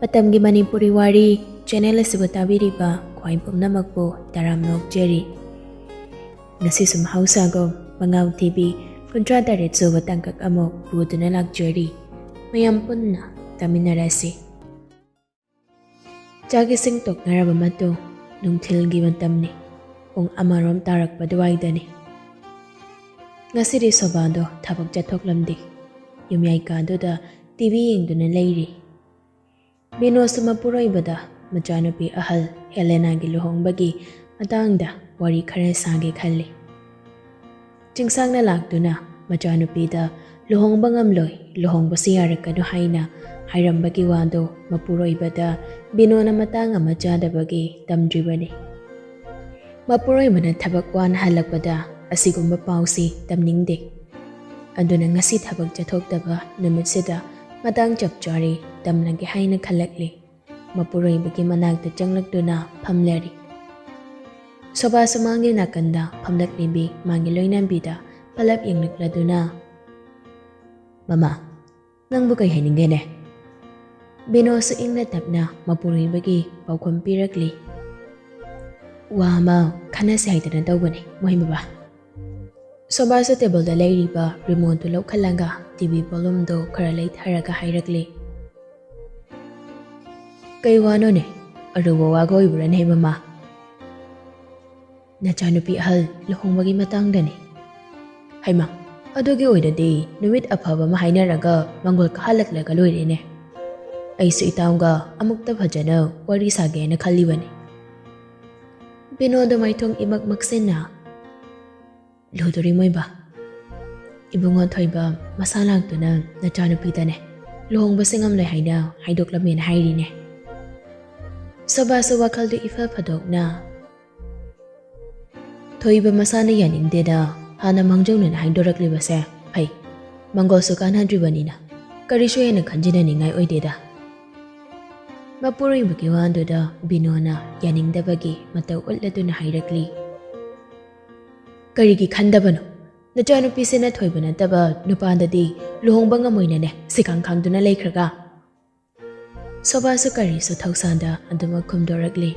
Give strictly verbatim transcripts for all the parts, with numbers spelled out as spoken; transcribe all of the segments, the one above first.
ꯃꯇꯝꯒꯤ ꯃꯅꯤꯄꯨꯔꯤ ꯋꯥꯔꯤ ꯆꯦꯅꯦꯜ ꯑꯁꯤꯕꯨ ꯇꯥꯕꯤꯔꯤꯕ ꯈ꯭ꯋꯥꯏ ꯄꯨꯝꯅꯃꯛꯄꯨ ꯇꯔꯥꯝꯅ ꯑꯣꯛꯆꯔꯤ꯫ ꯉꯁꯤꯁꯨ ꯃꯍꯧꯁꯥꯒꯨꯝ ꯃꯉꯥꯜ ꯇꯤꯚꯤ ꯀꯨꯟꯊ꯭ꯔꯥ ꯇꯔꯦꯠ ꯁꯨꯕ ꯇꯥꯡꯀꯛ ꯑꯃꯨꯛ ꯄꯨꯗꯨꯅ ꯂꯥꯛꯆꯔꯤ꯫ ꯃꯌꯥꯝ ꯄꯨꯟꯅ ꯇꯥꯃꯤꯟꯅꯔꯁꯤ꯫ ꯆꯥꯛ ꯏꯁꯤꯡ ꯇꯣꯛꯅꯔꯕ ꯃꯇꯨꯡ ꯅꯨꯡꯊꯤꯜꯒꯤ ꯃꯇꯝꯅꯤ꯫ ꯄꯨꯡ ꯑꯃꯔꯣꯝ ꯇꯥꯔꯛꯄ ꯑꯗꯨꯋꯥꯏꯗꯅꯤ꯫ ꯉꯁꯤꯗꯤ ꯁꯣꯕꯥꯗꯣ ꯊꯕꯛ ꯆꯠꯊꯣꯛꯂꯝꯗꯦ꯫ ꯌꯨꯝꯌꯥꯏ ꯀꯥꯗꯨꯗ ꯇꯤꯚꯤ ꯌꯦꯡꯗꯨꯅ ꯂꯩꯔꯤ꯫ ꯕꯤꯅꯣꯁꯨ ꯃꯄꯨꯔꯣꯏꯕꯗ ꯃꯆꯥꯅꯨꯄꯤ ꯑꯍꯜ ꯍꯦꯂꯦꯅꯥꯒꯤ ꯂꯨꯍꯣꯡꯕꯒꯤ ꯃꯇꯥꯡꯗ ꯋꯥꯔꯤ ꯈꯔ ꯁꯥꯒꯦ ꯈꯜꯂꯤ꯫ ꯆꯤꯡꯁꯥꯡꯅ ꯂꯥꯛꯇꯨꯅ ꯃꯆꯥꯅꯨꯄꯤꯗ ꯂꯨꯍꯣꯡꯕ ꯉꯝꯂꯣꯏ, ꯂꯨꯍꯣꯡꯕꯁꯤ ꯌꯥꯔꯛꯀꯅꯨ ꯍꯥꯏꯅ ꯍꯥꯏꯔꯝꯕꯒꯤ ꯋꯥꯗꯣ ꯃꯄꯨꯔꯣꯏꯕꯗ ꯕꯤꯅꯣꯅ ꯃꯇꯥꯡ ꯑꯃ ꯆꯥꯗꯕꯒꯤ ꯇꯝꯗ꯭ꯔꯤꯕꯅꯤ꯫ ꯃꯄꯨꯔꯣꯏꯕꯅ ꯊꯕꯛ ꯋꯥꯅ ꯍꯜꯂꯛꯄꯗ ꯑꯁꯤꯒꯨꯝꯕ ꯄꯥꯎꯁꯤ ꯇꯝꯅꯤꯡꯗꯦ꯫ ꯑꯗꯨꯅ ꯉꯁꯤ ꯊꯕꯛ ꯆꯠꯊꯣꯛꯇꯕ ꯅꯨꯃꯤꯠꯁꯤꯗ ꯃꯇꯥꯡ ꯆꯞ ꯆꯥꯔꯦ ꯇꯝꯂꯒꯦ ꯍꯥꯏꯅ ꯈꯜꯂꯛꯂꯤ꯫ ꯃꯄꯨꯔꯣꯏꯕꯒꯤ ꯃꯅꯥꯛꯇ ꯆꯪꯂꯛꯇꯨꯅ ꯐꯝꯂꯔꯤ꯫ ꯁꯣꯕꯥꯁꯨ ꯃꯥꯒꯤ ꯅꯥꯀꯟꯗ ꯐꯝꯂꯛꯂꯤꯕꯤ ꯃꯥꯒꯤ ꯂꯣꯏꯅꯕꯤꯗ ꯄꯂꯞ ꯌꯦꯡꯂꯛꯂꯗꯨꯅ, "ꯃꯃꯥ, ꯅꯪꯕꯨ ꯀꯩ ꯍꯥꯏꯅꯤꯡꯒꯦꯅꯦ?" ꯕꯤꯅꯣꯁꯨ ꯏꯪꯅ ꯇꯞꯅ ꯃꯄꯨꯔꯣꯏꯕꯒꯤ ꯄꯥꯎꯈꯨꯝ ꯄꯤꯔꯛꯂꯤ꯫ "ꯋꯥ ꯑꯃ ꯈꯟꯅꯁꯦ ꯍꯥꯏꯗꯅ ꯇꯧꯕꯅꯦ, ꯃꯣꯍꯤꯟ ꯕꯕꯥ꯫" ꯁꯣꯕꯥꯁꯨ ꯇꯦꯕꯜꯗ ꯂꯩꯔꯤꯕ ꯔꯤꯃꯣꯠꯇꯨ ꯂꯧꯈꯠꯂꯒ ꯇꯤꯚꯤ ꯚꯣꯂꯨꯝꯗꯨ ꯈꯔ ꯂꯩꯊꯔꯒ ꯍꯥꯏꯔꯛꯂꯤ꯫ "ꯀꯩ ꯋꯥꯅꯣꯅꯦ? ꯑꯔꯨꯕ ꯋꯥꯒ ꯑꯣꯏꯕ꯭ꯔꯥꯅꯦ, ꯃꯃꯥ?" "ꯅꯆꯥꯅꯨꯄꯤ ꯑꯍꯜ ꯂꯨꯍꯣꯡꯕꯒꯤ ꯃꯇꯥꯡꯗꯅꯤ꯫" "ꯍꯩꯃꯥ, ꯑꯗꯨꯒꯤ ꯑꯣꯏꯔꯗꯤ ꯅꯨꯃꯤꯠ ꯑꯐꯕ ꯑꯃ ꯍꯥꯏꯅꯔꯒ ꯃꯪꯒꯣꯜ ꯀꯥꯍꯜꯂꯛꯂꯒ ꯂꯣꯏꯔꯦꯅꯦ꯫ ꯑꯩꯁꯨ ꯏꯇꯥꯎꯒ ꯑꯃꯨꯛꯇ ꯐꯖꯅ ꯋꯥꯔꯤ ꯁꯥꯒꯦꯅ ꯈꯜꯂꯤꯕꯅꯤ꯫" ꯕꯤꯅꯣꯗ ꯃꯥꯏꯊꯣꯡ ꯏꯃꯛ ꯃꯛꯁꯤꯟꯅ, "ꯂꯨꯗꯣꯔꯤ ꯃꯣꯏꯕ꯫ ꯏꯕꯨꯡꯉꯣ ꯊꯣꯏꯕ ꯃꯁꯥ ꯂꯥꯛꯇꯨꯅ ꯅꯆꯥꯅꯨꯄꯤꯗꯅꯦ ꯂꯨꯍꯣꯡꯕꯁꯦ ꯉꯝꯂꯣꯏ ꯍꯥꯏꯅ ꯍꯥꯏꯗꯣꯛꯂꯝꯃꯦꯅ ꯍꯥꯏꯔꯤꯅꯦ꯫" ꯁꯣꯕꯥꯁꯨ ꯋꯥꯈꯜꯗꯨ ꯏꯐ ꯐꯗꯣꯛꯅ, "ꯊꯣꯏꯕ ꯃꯁꯥꯅ ꯌꯥꯅꯤꯡꯗꯦꯗ ꯍꯥꯟꯅ ꯃꯥꯡꯖꯧꯅꯅ ꯍꯥꯏꯗꯣꯔꯛꯂꯤꯕꯁꯦ ꯐꯩ꯫ ꯃꯪꯒꯣꯜꯁꯨ ꯀꯥꯟꯅꯗ꯭ꯔꯤꯕꯅꯤꯅ ꯀꯔꯤꯁꯨ ꯍꯦꯟꯅ ꯈꯟꯖꯤꯟꯅꯅꯤꯡꯉꯥꯏ ꯑꯣꯏꯗꯦꯗ꯫" ꯃꯄꯨꯔꯣꯏꯕꯒꯤ ꯋꯥꯗꯨꯗ ꯕꯤꯅꯣꯅ ꯌꯥꯅꯤꯡꯗꯕꯒꯤ ꯃꯇꯧ ꯎꯠꯂꯗꯨꯅ ꯍꯥꯏꯔꯛꯂꯤ꯫ "ꯀꯔꯤꯒꯤ ꯈꯟꯗꯕꯅꯣ? ꯅꯆꯥꯅꯨꯄꯤꯁꯤꯅ ꯊꯣꯏꯕ ꯅꯠꯇꯕ ꯅꯨꯄꯥꯗꯗꯤ ꯂꯨꯍꯣꯡꯕ ꯉꯝꯃꯣꯏꯅꯅꯦ ꯁꯤꯈꯥꯡ ꯈꯥꯡꯗꯨꯅ ꯂꯩꯈ꯭ꯔꯒ?" ꯁꯣꯕꯥꯁꯨ ꯀꯔꯤꯁꯨ ꯊꯧꯁꯥꯗ ꯑꯗꯨꯃꯛ ꯈꯨꯝꯗꯣꯔꯛꯂꯤ꯫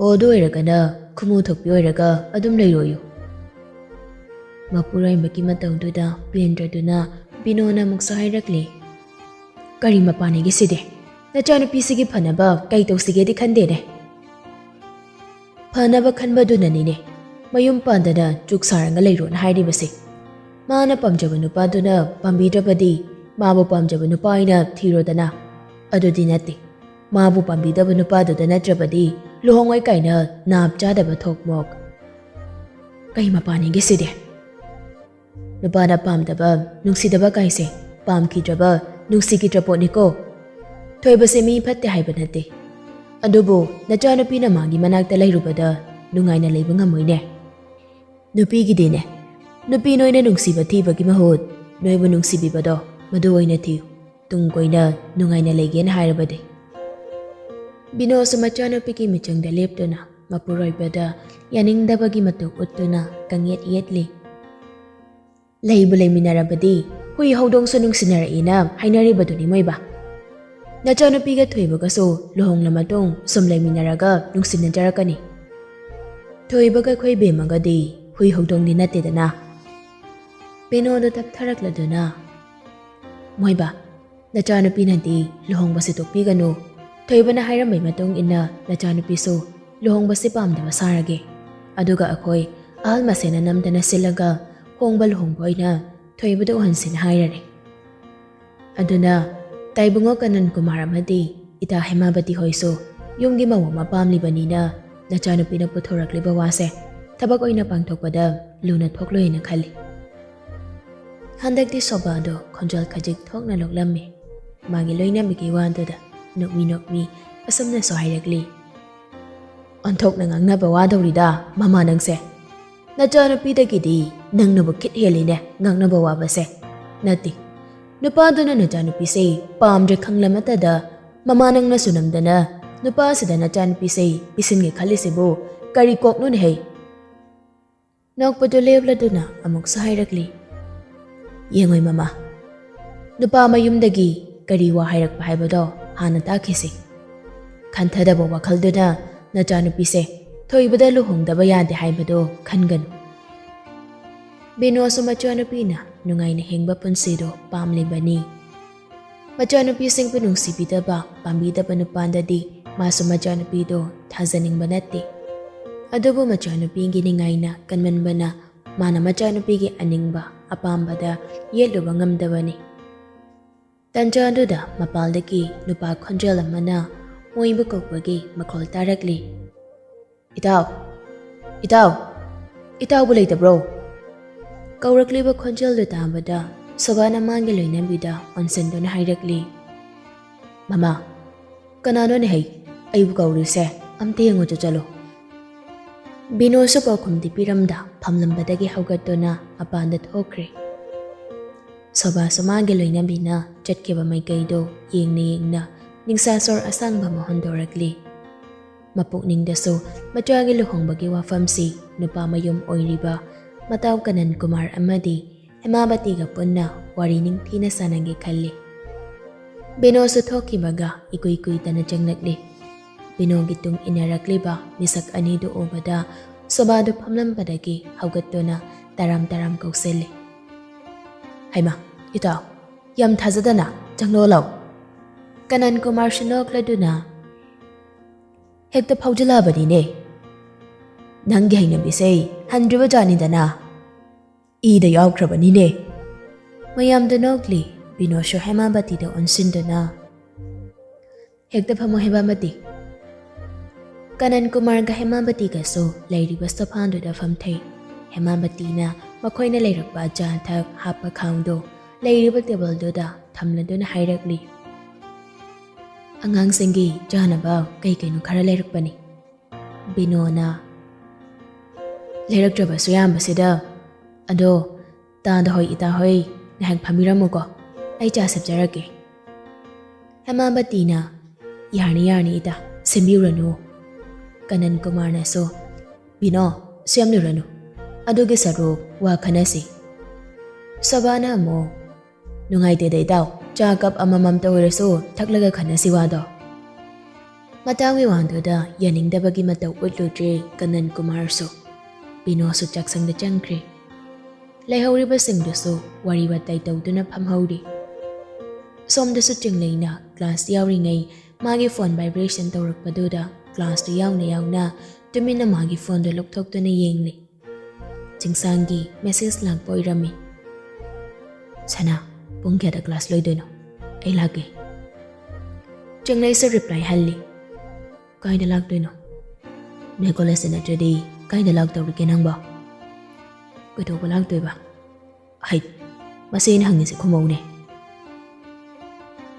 "ꯑꯣ, ꯑꯗꯨ ꯑꯣꯏꯔꯒꯅ ꯈꯨꯃꯨ ꯊꯣꯛꯄꯤ ꯑꯣꯏꯔꯒ ꯑꯗꯨꯝ ꯂꯩꯔꯣꯌꯨ"꯫ ꯃꯄꯨꯔꯣꯏꯕꯒꯤ ꯃꯇꯧꯗꯨꯗ ꯄꯦꯟꯗ꯭ꯔꯗꯨꯅ ꯕꯤꯅꯣꯅ ꯑꯃꯨꯛꯁꯨ ꯍꯥꯏꯔꯛꯂꯤ, "ꯀꯔꯤ ꯃꯄꯥꯟꯅꯤꯒꯦ ꯁꯤꯗꯤ? ꯅꯆꯥꯅꯨꯄꯤꯁꯤꯒꯤ ꯐꯅꯕ ꯀꯩ ꯇꯧꯁꯤꯒꯦꯗꯤ ꯈꯟꯗꯦꯅꯦ"꯫ "ꯐꯅꯕ ꯈꯟꯕꯗꯨꯅꯅꯤꯅꯦ ꯃꯌꯨꯝ ꯄꯥꯟꯗꯅ ꯆꯨꯛ ꯁꯥꯔꯒ ꯂꯩꯔꯣꯅ ꯍꯥꯏꯔꯤꯕꯁꯦ꯫ ꯃꯥꯅ ꯄꯥꯝꯖꯕ ꯅꯨꯄꯥꯗꯨꯅ ꯄꯥꯝꯕꯤꯗ꯭ꯔꯕꯗꯤ ꯃꯥꯕꯨ ꯄꯥꯝꯖꯕ ꯅꯨꯄꯥ ꯑꯣꯏꯅ ꯊꯤꯔꯣꯗꯅ꯫ ꯑꯗꯨꯗꯤ ꯅꯠꯇꯦ, ꯃꯥꯕꯨ ꯄꯥꯝꯕꯤꯗꯕ ꯅꯨꯄꯥꯗꯨꯗ ꯅꯠꯇ꯭ꯔꯕꯗꯤ ꯂꯨꯍꯣꯡꯉꯣꯏ ꯀꯥꯏꯅ ꯅꯥꯞ ꯆꯥꯗꯕ ꯊꯣꯛꯃꯣꯛ꯫ ꯀꯩ ꯃꯄꯥꯟꯅꯤꯒꯦ ꯁꯤꯗꯤ? ꯅꯨꯄꯥꯅ ꯄꯥꯝꯗꯕ, ꯅꯨꯡꯁꯤꯗꯕ ꯀꯥꯏꯁꯦ ꯄꯥꯝꯈꯤꯗ꯭ꯔꯕ, ꯅꯨꯡꯁꯤꯈꯤꯗ꯭ꯔ ꯄꯣꯠꯅꯤꯀꯣ꯫ ꯊꯣꯏꯕꯁꯦ ꯃꯤ ꯐꯠꯇꯦ ꯍꯥꯏꯕ ꯅꯠꯇꯦ, ꯑꯗꯨꯕꯨ ꯅꯆꯥꯅꯨꯄꯤꯅ ꯃꯥꯒꯤ ꯃꯅꯥꯛꯇ ꯂꯩꯔꯨꯕꯗ ꯅꯨꯡꯉꯥꯏꯅ ꯂꯩꯕ ꯉꯝꯃꯣꯏꯅꯦ꯫ ꯅꯨꯄꯤꯒꯤꯗꯤꯅꯦ, ꯅꯨꯄꯤ ꯅꯣꯏꯅ ꯅꯨꯡꯁꯤꯕ ꯊꯤꯕꯒꯤ ꯃꯍꯨꯠ ꯅꯣꯏꯕꯨ ꯅꯨꯡꯁꯤꯕꯤꯕꯗꯣ ꯃꯗꯨ ꯑꯣꯏꯅ ꯊꯤꯌꯨ꯫ ꯇꯨꯡ ꯀꯣꯏꯅ ꯅꯨꯡꯉꯥꯏꯅ ꯂꯩꯒꯦꯅ ꯍꯥꯏꯔꯕꯗꯤ"꯫ ꯕꯤꯅꯣꯁꯨ ꯃꯆꯥꯅꯨꯄꯤꯒꯤ ꯃꯤꯆꯪꯗ ꯂꯦꯞꯇꯨꯅ ꯃꯄꯨꯔꯣꯏꯕꯗ ꯌꯥꯅꯤꯡꯗꯕꯒꯤ ꯃꯇꯧ ꯎꯠꯇꯨꯅ ꯀꯪꯌꯦꯠ ꯌꯦꯠꯂꯤ꯫ "ꯂꯩꯕꯨ ꯂꯩꯃꯤꯟꯅꯔꯕꯗꯤ ꯍꯨꯏ ꯍꯧꯗꯣꯡꯁꯨ ꯅꯨꯡꯁꯤꯅꯔꯛꯏꯅ ꯍꯥꯏꯅꯔꯤꯕꯗꯨꯅꯤ ꯃꯣꯏꯕ꯫ ꯅꯆꯥꯅꯨꯄꯤꯒ ꯊꯣꯏꯕꯒꯁꯨ ꯂꯨꯍꯣꯡꯂ ꯃꯇꯨꯡ ꯁꯨꯝ ꯂꯩꯃꯤꯟꯅꯔꯒ ꯅꯨꯡꯁꯤꯅꯖꯔꯛꯀꯅꯤ꯫ ꯊꯣꯏꯕꯒ ꯑꯩꯈꯣꯏ ꯕꯦꯝꯃꯒꯗꯤ ꯍꯨꯏ ꯍꯧꯗꯣꯡꯗꯤ ꯅꯠꯇꯦꯗꯅ"꯫ ꯕꯤꯅꯣꯗ ꯇꯞꯊꯔꯛꯂꯗꯨꯅ, "ꯃꯣꯏꯕ, ꯅꯆꯥꯅꯨꯄꯤꯅꯗꯤ ꯂꯨꯍꯣꯡꯕꯁꯤ ꯇꯣꯛꯄꯤꯒꯅꯨ꯫ ꯊꯣꯏꯕꯅ ꯍꯥꯏꯔꯝꯕꯩ ꯃꯇꯨꯡ ꯏꯟꯅ ꯅꯆꯥꯅꯨꯄꯤꯁꯨ ꯂꯨꯍꯣꯡꯕꯁꯤ ꯄꯥꯝꯗꯕ ꯁꯥꯔꯒꯦ꯫ ꯑꯗꯨꯒ ꯑꯩꯈꯣꯏ ꯑꯍꯜ ꯃꯁꯦꯟꯅ ꯅꯝꯗꯅ ꯁꯤꯜꯂꯒ ꯍꯣꯡꯕ ꯂꯨꯍꯣꯡꯕ ꯑꯣꯏꯅ ꯊꯣꯏꯕꯗ ꯎꯍꯟꯁꯤꯅ ꯍꯥꯏꯔꯔꯦ꯫ ꯑꯗꯨꯅ ꯇꯥꯏꯕꯨꯡꯉꯣ ꯀꯅꯟ ꯀꯨꯃꯥꯔ ꯑꯃꯗꯤ ꯏꯇꯥ ꯍꯦꯃꯥꯕꯇꯤ ꯍꯣꯏꯁꯨ ꯌꯨꯝꯒꯤ ꯃꯧ ꯑꯃ ꯄꯥꯝꯂꯤꯕꯅꯤꯅ ꯅꯆꯥꯅꯨꯄꯤꯅ ꯄꯨꯊꯣꯔꯛꯂꯤꯕ ꯋꯥꯁꯦ ꯊꯕꯛ ꯑꯣꯏꯅ ꯄꯥꯡꯊꯣꯛꯄꯗ ꯂꯨꯅ ꯊꯣꯛꯂꯣꯏꯅ ꯈꯜꯂꯤ"꯫ ꯍꯟꯗꯛꯇꯤ ꯁꯣꯕꯥꯗꯣ ꯈꯣꯟꯖꯦꯜ ꯈꯖꯤꯛ ꯊꯣꯛꯅ ꯅꯣꯛꯂꯝꯃꯤ꯫ ꯃꯥꯒꯤ ꯂꯣꯏꯅꯕꯤꯒꯤ ꯋꯥꯗꯨꯗ ꯅꯣꯛꯃꯤ ꯅꯣꯛꯃꯤ ꯑꯁꯨꯝꯅꯁꯨ ꯍꯥꯏꯔꯛꯂꯤ, "ꯑꯣꯟꯊꯣꯛꯅ ꯉꯥꯡꯅꯕ ꯋꯥꯗꯧꯔꯤꯗ ꯃꯃꯥ ꯅꯪꯁꯦ꯫ ꯅꯆꯥꯅꯨꯄꯤꯗꯒꯤꯗꯤ ꯅꯪꯅꯕꯨ ꯈꯤꯠ ꯍꯦꯜꯂꯤꯅꯦ ꯉꯥꯡꯅꯕ ꯋꯥꯕꯁꯦ꯫ ꯅꯠꯇꯦ, ꯅꯨꯄꯥꯗꯨꯅ ꯅꯆꯥꯅꯨꯄꯤꯁꯦ ꯄꯥꯝꯗ꯭ꯔꯦ ꯈꯪꯂꯃꯇꯗ ꯃꯃꯥ ꯅꯪꯅꯁꯨ ꯅꯝꯗꯅ ꯅꯨꯄꯥꯁꯤꯗ ꯅꯆꯥꯅꯨꯄꯤꯁꯦ ꯄꯤꯁꯤꯟꯒꯦ ꯈꯜꯂꯤꯁꯤꯕꯨ ꯀꯔꯤ ꯀꯣꯛꯅꯣꯅꯦꯍꯦ?" ꯅꯣꯛꯄꯗꯨ ꯂꯦꯞꯂꯗꯨꯅ ꯑꯃꯨꯛꯁꯨ ꯍꯥꯏꯔꯛꯂꯤ, "ꯌꯦꯡꯉꯣꯏ ꯃꯃꯥ, ꯅꯨꯄꯥ ꯃꯌꯨꯝꯗꯒꯤ ꯀꯔꯤ ꯋꯥ ꯍꯥꯏꯔꯛꯄ ꯍꯥꯏꯕꯗꯣ ꯍꯥꯟꯅ ꯇꯥꯛꯈꯤꯁꯤ꯫ ꯈꯟꯊꯗꯕ ꯋꯥꯈꯜꯗꯨꯅ ꯅꯆꯥꯅꯨꯄꯤꯁꯦ ꯊꯣꯏꯕꯗ ꯂꯨꯍꯣꯡꯗꯕ ꯌꯥꯗꯦ ꯍꯥꯏꯕꯗꯣ ꯈꯟꯒꯅꯨ꯫ ꯕꯤꯅꯣꯁꯨ ꯃꯆꯥꯅꯨꯄꯤꯅ ꯅꯨꯡꯉꯥꯏꯅ ꯍꯤꯡꯕ ꯄꯨꯟꯁꯤꯗꯣ ꯄꯥꯝꯂꯤꯕꯅꯤ꯫ ꯃꯆꯥꯅꯨꯄꯤꯁꯤꯡꯕꯨ ꯅꯨꯡꯁꯤꯕꯤꯗꯕ, ꯄꯥꯝꯕꯤꯗꯕ ꯅꯨꯄꯥꯗꯗꯤ ꯃꯥꯁꯨ ꯃꯆꯥꯅꯨꯄꯤꯗꯣ ꯊꯥꯖꯅꯤꯡꯕ ꯅꯠꯇꯦ꯫ ꯑꯗꯨꯕꯨ ꯃꯆꯥꯅꯨꯄꯤꯒꯤ ꯅꯤꯡꯉꯥꯏꯅ ꯀꯟꯃꯟꯕꯅ ꯃꯥꯅ ꯃꯆꯥꯅꯨꯄꯤꯒꯤ ꯑꯅꯤꯡꯕ ꯑꯄꯥꯝꯕꯗ ꯌꯦꯠꯂꯨꯕ ꯉꯝꯗꯕꯅꯤ꯫ ꯇꯟꯖꯥꯗꯨꯗ ꯃꯄꯥꯜꯗꯒꯤ ꯅꯨꯄꯥ ꯈꯣꯟꯖꯦꯜ ꯑꯃꯅ ꯃꯣꯏꯕꯨ ꯀꯧꯕꯒꯤ ꯃꯈꯣꯜ ꯇꯥꯔꯛꯂꯤ꯫ "ꯏꯇꯥꯎ, ꯏꯇꯥꯎ, ꯏꯇꯥꯎꯕꯨ ꯂꯩꯇꯕ꯭ꯔꯣ?" ꯀꯧꯔꯛꯂꯤꯕ ꯈꯣꯟꯖꯦꯜꯗꯨ ꯇꯥꯕꯗ ꯁꯣꯕꯥꯅ ꯃꯥꯒꯤ ꯂꯣꯏꯅꯕꯤꯗ ꯑꯣꯟꯁꯤꯟꯗꯨꯅ ꯍꯥꯏꯔꯛꯂꯤ, "ꯃꯃꯥ, ꯀꯅꯥꯅꯣꯅꯦ ꯍꯩ? ꯑꯩꯕꯨ ꯀꯧꯔꯤꯁꯦ? ꯑꯝꯇ ꯌꯦꯡꯉꯨ ꯆꯠꯂꯣ꯫" ꯕꯤꯅꯣꯁꯨ ꯄꯥꯎꯈꯨꯝꯗꯤ ꯄꯤꯔꯝꯗ ꯐꯝꯂꯝꯕꯗꯒꯤ ꯍꯧꯒꯠꯇꯨꯅ ꯃꯄꯥꯟꯗ ꯊꯣꯛꯈ꯭ꯔꯦ꯫ ꯁꯣꯕꯥꯁꯨ ꯃꯥꯒꯤ ꯂꯣꯏꯅꯕꯤꯅ ꯆꯠꯈꯤꯕ ꯃꯥꯏꯀꯩꯗꯣ ꯌꯦꯡꯅ ꯌꯦꯡꯅ ꯅꯤꯡꯁꯥ ꯁꯣꯔ ꯑꯁꯥꯡꯕ ꯑꯃ ꯍꯣꯟꯗꯣꯔꯛꯂꯤ꯫ ꯃꯄꯨꯛꯅꯤꯡꯗꯁꯨ ꯃꯆꯥꯒꯤ ꯂꯨꯍꯣꯡꯕꯒꯤ ꯋꯥꯐꯝꯁꯤ ꯅꯨꯄꯥ ꯃꯌꯨꯝ ꯑꯣꯏꯔꯤꯕ ꯃꯇꯥꯎ ꯀꯅꯟ ꯀꯨꯃꯥꯔ ꯑꯃꯗꯤ ꯍꯦꯃꯥꯕꯇꯤꯒ ꯄꯨꯟꯅ ꯋꯥꯔꯤ ꯅꯤꯡꯊꯤꯅ ꯁꯥꯟꯅꯒꯦ ꯈꯜꯂꯤ꯫ ꯕꯤꯅꯣꯁꯨ ꯊꯣꯛꯈꯤꯕꯒ ꯏꯀꯨꯏ ꯀꯨꯏꯗꯅ ꯆꯪꯂꯛꯂꯤ꯫ ꯕꯤꯅꯣꯒꯤ ꯇꯨꯡ ꯏꯟꯅꯔꯛꯂꯤꯕ ꯃꯤꯁꯛ ꯑꯅꯤꯗꯨ ꯎꯕꯗ ꯁꯣꯕꯥꯗꯨ ꯐꯝꯂꯝꯕꯗꯒꯤ ꯍꯧꯒꯠꯇꯨꯅ ꯇꯔꯥꯝ ꯇꯔꯥꯝ ꯀꯧꯁꯤꯜꯂꯤ꯫ "ꯍꯩꯃꯥ, ꯏꯇꯥꯎ, ꯌꯥꯝ ꯊꯥꯖꯗꯅ ꯆꯪꯂꯛꯂꯣ꯫" ꯀꯅꯟ ꯀꯨꯃꯥꯔꯁꯨ ꯅꯣꯛꯂꯗꯨꯅ, "ꯍꯦꯛꯇ ꯐꯥꯎꯖꯤꯜꯂꯛꯂꯕꯅꯤꯅꯦ꯫ ꯅꯪꯒꯤ ꯍꯩꯅꯕꯤꯁꯦ ꯍꯟꯗ꯭ꯔꯤꯕ ꯖꯥꯠꯅꯤꯗꯅ꯫ ꯏꯗ ꯌꯥꯎꯈ꯭ꯔꯕꯅꯤꯅꯦ꯫" ꯃꯌꯥꯝꯗ ꯅꯣꯛꯂꯤ꯫ ꯕꯤꯅꯣꯁꯁꯨ ꯍꯦꯃꯥꯕꯇꯤꯗ ꯑꯣꯟꯁꯤꯟꯗꯨꯅ, "ꯍꯦꯛꯇ ꯐꯝꯃꯣ ꯍꯦꯃꯥꯕꯇꯤ꯫" ꯀꯅꯟ ꯀꯨꯃꯥꯔꯒ ꯍꯦꯃꯥꯕꯇꯤꯒꯁꯨ ꯂꯩꯔꯤꯕ ꯁꯣꯐꯥꯗꯨꯗ ꯐꯝꯊꯩ꯫ ꯍꯦꯃꯥꯕꯇꯤꯅ ꯃꯈꯣꯏꯅ ꯂꯩꯔꯛꯄ ꯑꯆꯥ ꯑꯊꯛ ꯍꯥꯞꯄ ꯈꯥꯡꯗꯣ ꯂꯩꯔꯤꯕ ꯇꯦꯕꯜꯗꯨꯗ ꯊꯝꯂꯗꯨꯅ ꯍꯥꯏꯔꯛꯂꯤ, "ꯑꯉꯥꯡꯁꯤꯡꯒꯤ ꯆꯥꯅꯕ ꯀꯩ ꯀꯩꯅꯣ ꯈꯔ ꯂꯩꯔꯛꯄꯅꯤ꯫" ꯕꯤꯅꯣꯅ, "ꯂꯩꯔꯛꯇ꯭ꯔꯕꯁꯨ ꯌꯥꯝꯕꯁꯤꯗ꯫ ꯑꯗꯣ ꯇꯥꯗ ꯍꯣꯏ, ꯏꯇꯥ ꯍꯣꯏ, ꯉꯥꯏꯍꯥꯛ ꯐꯝꯕꯤꯔꯝꯃꯨꯀꯣ, ꯑꯩ ꯆꯥ ꯁꯦꯝꯖꯔꯛꯀꯦ꯫" ꯍꯦꯃꯥꯕꯇꯤꯅ, "ꯌꯥꯔꯅꯤ, ꯌꯥꯔꯅꯤ ꯏꯇꯥ, ꯁꯦꯝꯕꯤꯔꯨꯔꯅꯨ꯫" ꯀꯅꯟ ꯀꯨꯃꯥꯔꯅꯁꯨ, "ꯕꯤꯅꯣ, ꯁꯦꯝꯂꯨꯔꯅꯨ, ꯑꯗꯨꯒꯤ ꯁꯔꯨꯛ ꯋꯥ ꯈꯟꯅꯁꯤ꯫" ꯁꯣꯕꯥꯅ ꯑꯃꯨꯛ, "ꯅꯨꯡꯉꯥꯏꯇꯦꯗ ꯏꯇꯥꯎ, ꯆꯥ ꯀꯞ ꯑꯃꯃꯝꯇ ꯑꯣꯏꯔꯁꯨ ꯊꯛꯂꯒ ꯈꯟꯅꯁꯤ ꯋꯥꯗꯣ꯫ ꯃꯇꯥꯡꯒꯤ ꯋꯥꯗꯨꯗ ꯌꯥꯅꯤꯡꯗꯕꯒꯤ ꯃꯇꯧ ꯎꯠꯂꯨꯗ꯭ꯔꯦ ꯀꯅꯟ ꯀꯨꯃꯥꯔꯁꯨ꯫ ꯕꯤꯅꯣꯁꯨ ꯆꯥꯛꯁꯪꯗ ꯆꯪꯈ꯭ꯔꯦ꯫ ꯂꯩꯍꯧꯔꯤꯕꯁꯤꯡꯗꯨꯁꯨ ꯋꯥꯔꯤ ꯋꯥꯇꯥꯏ ꯇꯧꯗꯨꯅ ꯐꯝꯍꯧꯔꯤ꯫ ꯁꯣꯝꯗꯁꯨ ꯆꯤꯡꯂꯩꯅ ꯀ꯭ꯂꯥꯁ ꯌꯥꯎꯔꯤꯉꯩ ꯃꯥꯒꯤ ꯐꯣꯟ ꯚꯥꯏꯕ꯭ꯔꯦꯁꯟ ꯇꯧꯔꯛꯄꯗꯨꯗ ꯀ꯭ꯂꯥꯁꯇꯨ ꯌꯥꯎꯅ ꯌꯥꯎꯅ ꯇꯨꯃꯤꯟꯅ ꯃꯥꯒꯤ ꯐꯣꯟꯗꯨ ꯂꯧꯊꯣꯛꯇꯨꯅ ꯌꯦꯡꯂꯤ꯫ ꯆꯤꯡꯁꯥꯡꯒꯤ ꯃꯦꯁꯦꯖ ꯂꯥꯛꯄ ꯑꯣꯏꯔꯝꯃꯤ꯫ "ꯁꯅꯥ, ꯄꯨꯡ ꯀꯌꯥꯗ ꯀ꯭ꯂꯥꯁ ꯂꯣꯏꯗꯣꯏꯅꯣ? ꯑꯩ ꯂꯥꯛꯀꯦ꯫" ꯆꯤꯡꯂꯩꯁꯨ ꯔꯤꯄ꯭ꯂꯥꯏ ꯍꯜꯂꯤ꯫ "ꯀꯥꯏꯗ ꯂꯥꯛꯇꯣꯏꯅꯣ? ꯅꯣꯏ ꯀꯣꯂꯦꯖꯇ ꯅꯠꯇ꯭ꯔꯗꯤ ꯀꯥꯏꯗ ꯂꯥꯛꯇꯧꯔꯤꯒꯦ ꯅꯪꯕꯣ?" "ꯀꯩꯗꯧꯕ ꯂꯥꯛꯇꯣꯏꯕ? ꯍꯩ, ꯃꯁꯤ ꯑꯩꯅ ꯍꯪꯉꯤꯁꯦ ꯈꯨꯝꯃꯧꯅꯦ꯫"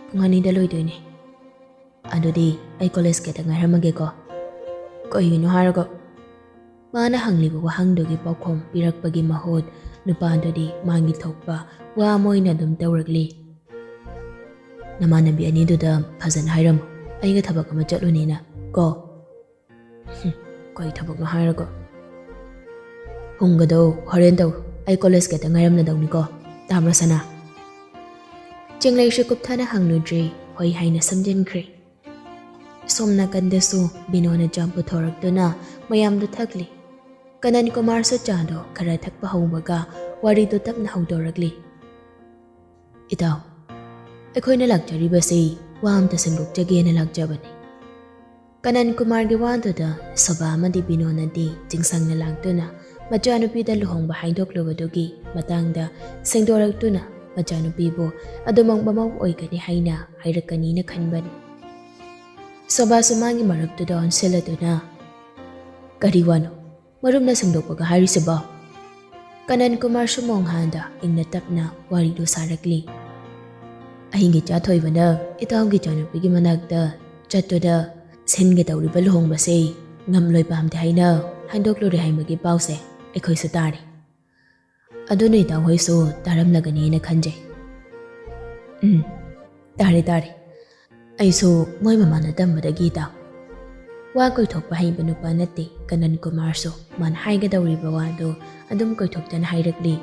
"ꯄꯨꯡ ꯑꯅꯤꯗ ꯂꯣꯏꯗꯣꯏꯅꯦ꯫" "ꯑꯗꯨꯗꯤ ꯑꯩ ꯀꯣꯂꯦꯖ ꯒꯦꯠꯇ ꯉꯥꯏꯔꯝꯃꯒꯦꯀꯣ꯫" ꯀꯩꯒꯤꯅꯣ ꯍꯥꯏꯔꯒ ꯃꯥꯅ ꯍꯪꯂꯤꯕ ꯋꯥꯍꯪꯗꯨꯒꯤ ꯄꯥꯎꯈꯨꯝ ꯄꯤꯔꯛꯄꯒꯤ ꯃꯍꯨꯠ ꯅꯨꯄꯥꯗꯨꯗꯤ ꯃꯥꯒꯤ ꯊꯣꯛꯄ ꯋꯥ ꯑꯃ ꯑꯣꯏꯅ ꯑꯗꯨꯝ ꯇꯧꯔꯛꯂꯤ꯫ "ꯅꯃꯥꯟꯅꯕꯤ ꯑꯅꯤꯗꯨꯗ ꯐꯖꯅ ꯍꯥꯏꯔꯝꯃꯨ, ꯑꯩꯒ ꯊꯕꯛ ꯑꯃ ꯆꯠꯂꯨꯅꯤꯅ ꯀꯣ꯫" "ꯍꯨꯝ, ꯀꯩ ꯊꯕꯛꯅꯣ ꯍꯥꯏꯔꯒ?" "ꯍꯨꯝꯒꯗꯧ ꯍꯣꯔꯦꯟ ꯇꯧ, ꯑꯩ ꯀꯣꯂꯦꯖ ꯒꯦꯠꯇ ꯉꯥꯏꯔꯝꯂꯗꯧꯅꯤꯀꯣ, ꯇꯥꯕ꯭ꯔꯣ ꯁꯅꯥ?" ꯆꯤꯡꯂꯩꯁꯨ ꯀꯨꯞꯊꯅ ꯍꯪꯂꯨꯗ꯭ꯔꯦ, ꯍꯣꯏ ꯍꯥꯏꯅ ꯁꯝꯖꯤꯟꯈ꯭ꯔꯦ꯫ ꯁꯣꯝ ꯅꯥꯀꯟꯗꯁꯨ ꯕꯤꯅꯣꯅ ꯆꯥ ꯄꯨꯊꯣꯔꯛꯇꯨꯅ ꯃꯌꯥꯝꯗꯨ ꯊꯛꯂꯤ꯫ ꯀꯅꯟ ꯀꯨꯃꯥꯔꯁꯨ ꯆꯥꯗꯣ ꯈꯔ ꯊꯛꯄ ꯍꯧꯕꯒ ꯋꯥꯔꯤꯗꯨ ꯇꯞꯅ ꯍꯧꯗꯣꯔꯛꯂꯤ꯫ "ꯏꯇꯥꯎ, ꯑꯩꯈꯣꯏꯅ ꯂꯥꯛꯆꯔꯤꯕꯁꯤ ꯋꯥ ꯑꯝꯇ ꯁꯦꯡꯗꯣꯛꯆꯒꯦꯅ ꯂꯥꯛꯆꯕꯅꯤ꯫" ꯀꯅꯟ ꯀꯨꯃꯥꯔꯒꯤ ꯋꯥꯗꯨꯗ ꯁꯣꯚꯥ ꯑꯃꯗꯤ ꯕꯤꯅꯣꯅꯗꯤ ꯆꯤꯡꯁꯪꯅ ꯂꯥꯛꯇꯨꯅ ꯃꯆꯥꯅꯨꯄꯤꯗ ꯂꯨꯍꯣꯡꯕ ꯍꯥꯏꯗꯣꯛꯂꯨꯕꯗꯨꯒꯤ ꯃꯇꯥꯡꯗ ꯁꯦꯡꯗꯣꯔꯛꯇꯨꯅ ꯃꯆꯥꯅꯨꯄꯤꯕꯨ ꯑꯗꯨꯃꯛ ꯃꯃꯧ ꯑꯣꯏꯒꯅꯤ ꯍꯥꯏꯅ ꯍꯥꯏꯔꯛꯀꯅꯤꯅ ꯈꯟꯕꯅꯤ꯫ ꯁꯣꯚꯥꯁꯨ ꯃꯥꯒꯤ ꯃꯔꯛꯇꯨꯗ ꯑꯣꯟꯁꯤꯜꯂꯗꯨꯅ, "ꯀꯔꯤ ꯋꯥꯅꯣ ꯃꯔꯨꯞꯅ ꯁꯦꯡꯗꯣꯛꯄꯒ ꯍꯥꯏꯔꯤꯁꯤꯕꯣ?" ꯀꯅꯟ ꯀꯨꯃꯥꯔꯁꯨ ꯃꯣꯡꯍꯥꯟꯗ ꯏꯪꯅ ꯇꯞꯅ ꯋꯥꯔꯤꯗꯨ ꯁꯥꯔꯛꯂꯤ꯫ "ꯑꯍꯤꯡꯒꯤ ꯆꯥ ꯊꯣꯏꯕꯅ ꯏꯇꯥꯎꯒꯤ ꯏꯆꯥꯅꯨꯄꯤꯒꯤ ꯃꯅꯥꯛꯇ ꯆꯠꯇꯨꯅ ꯁꯤꯟꯒꯦ ꯇꯧꯔꯤꯕ ꯂꯨꯍꯣꯡꯕꯁꯦ ꯉꯝꯂꯣꯏ ꯄꯥꯝꯗꯦ ꯍꯥꯏꯅ ꯍꯟꯗꯣꯛꯂꯨꯔꯦ ꯍꯥꯏꯕꯒꯤ ꯄꯥꯎꯁꯦ ꯑꯩꯈꯣꯏꯁꯨ ꯇꯥꯔꯦ꯫ ꯑꯗꯨꯅ ꯏꯇꯥꯎ ꯍꯣꯏꯁꯨ ꯇꯥꯔꯝꯂꯒꯅꯤꯅ ꯈꯟꯖꯩ꯫" "ꯎꯝ, ꯇꯥꯔꯦ, ꯇꯥꯔꯦ꯫ ꯑꯩꯁꯨ ꯃꯣꯏ ꯃꯃꯥꯅ ꯇꯝꯕꯗꯒꯤ ꯏꯇꯥꯎ꯫" ꯋꯥ ꯀꯣꯏꯊꯣꯛꯄ ꯍꯩꯕ ꯅꯨꯄꯥ ꯅꯠꯇꯦ ꯀꯅꯟ ꯀꯨꯃꯥꯔꯁꯨ꯫ ꯃꯥꯅ ꯍꯥꯏꯒꯗꯧꯔꯤꯕ ꯋꯥꯗꯨ ꯑꯗꯨꯝ ꯀꯣꯏꯊꯣꯛꯇꯅ ꯍꯥꯏꯔꯛꯂꯤ꯫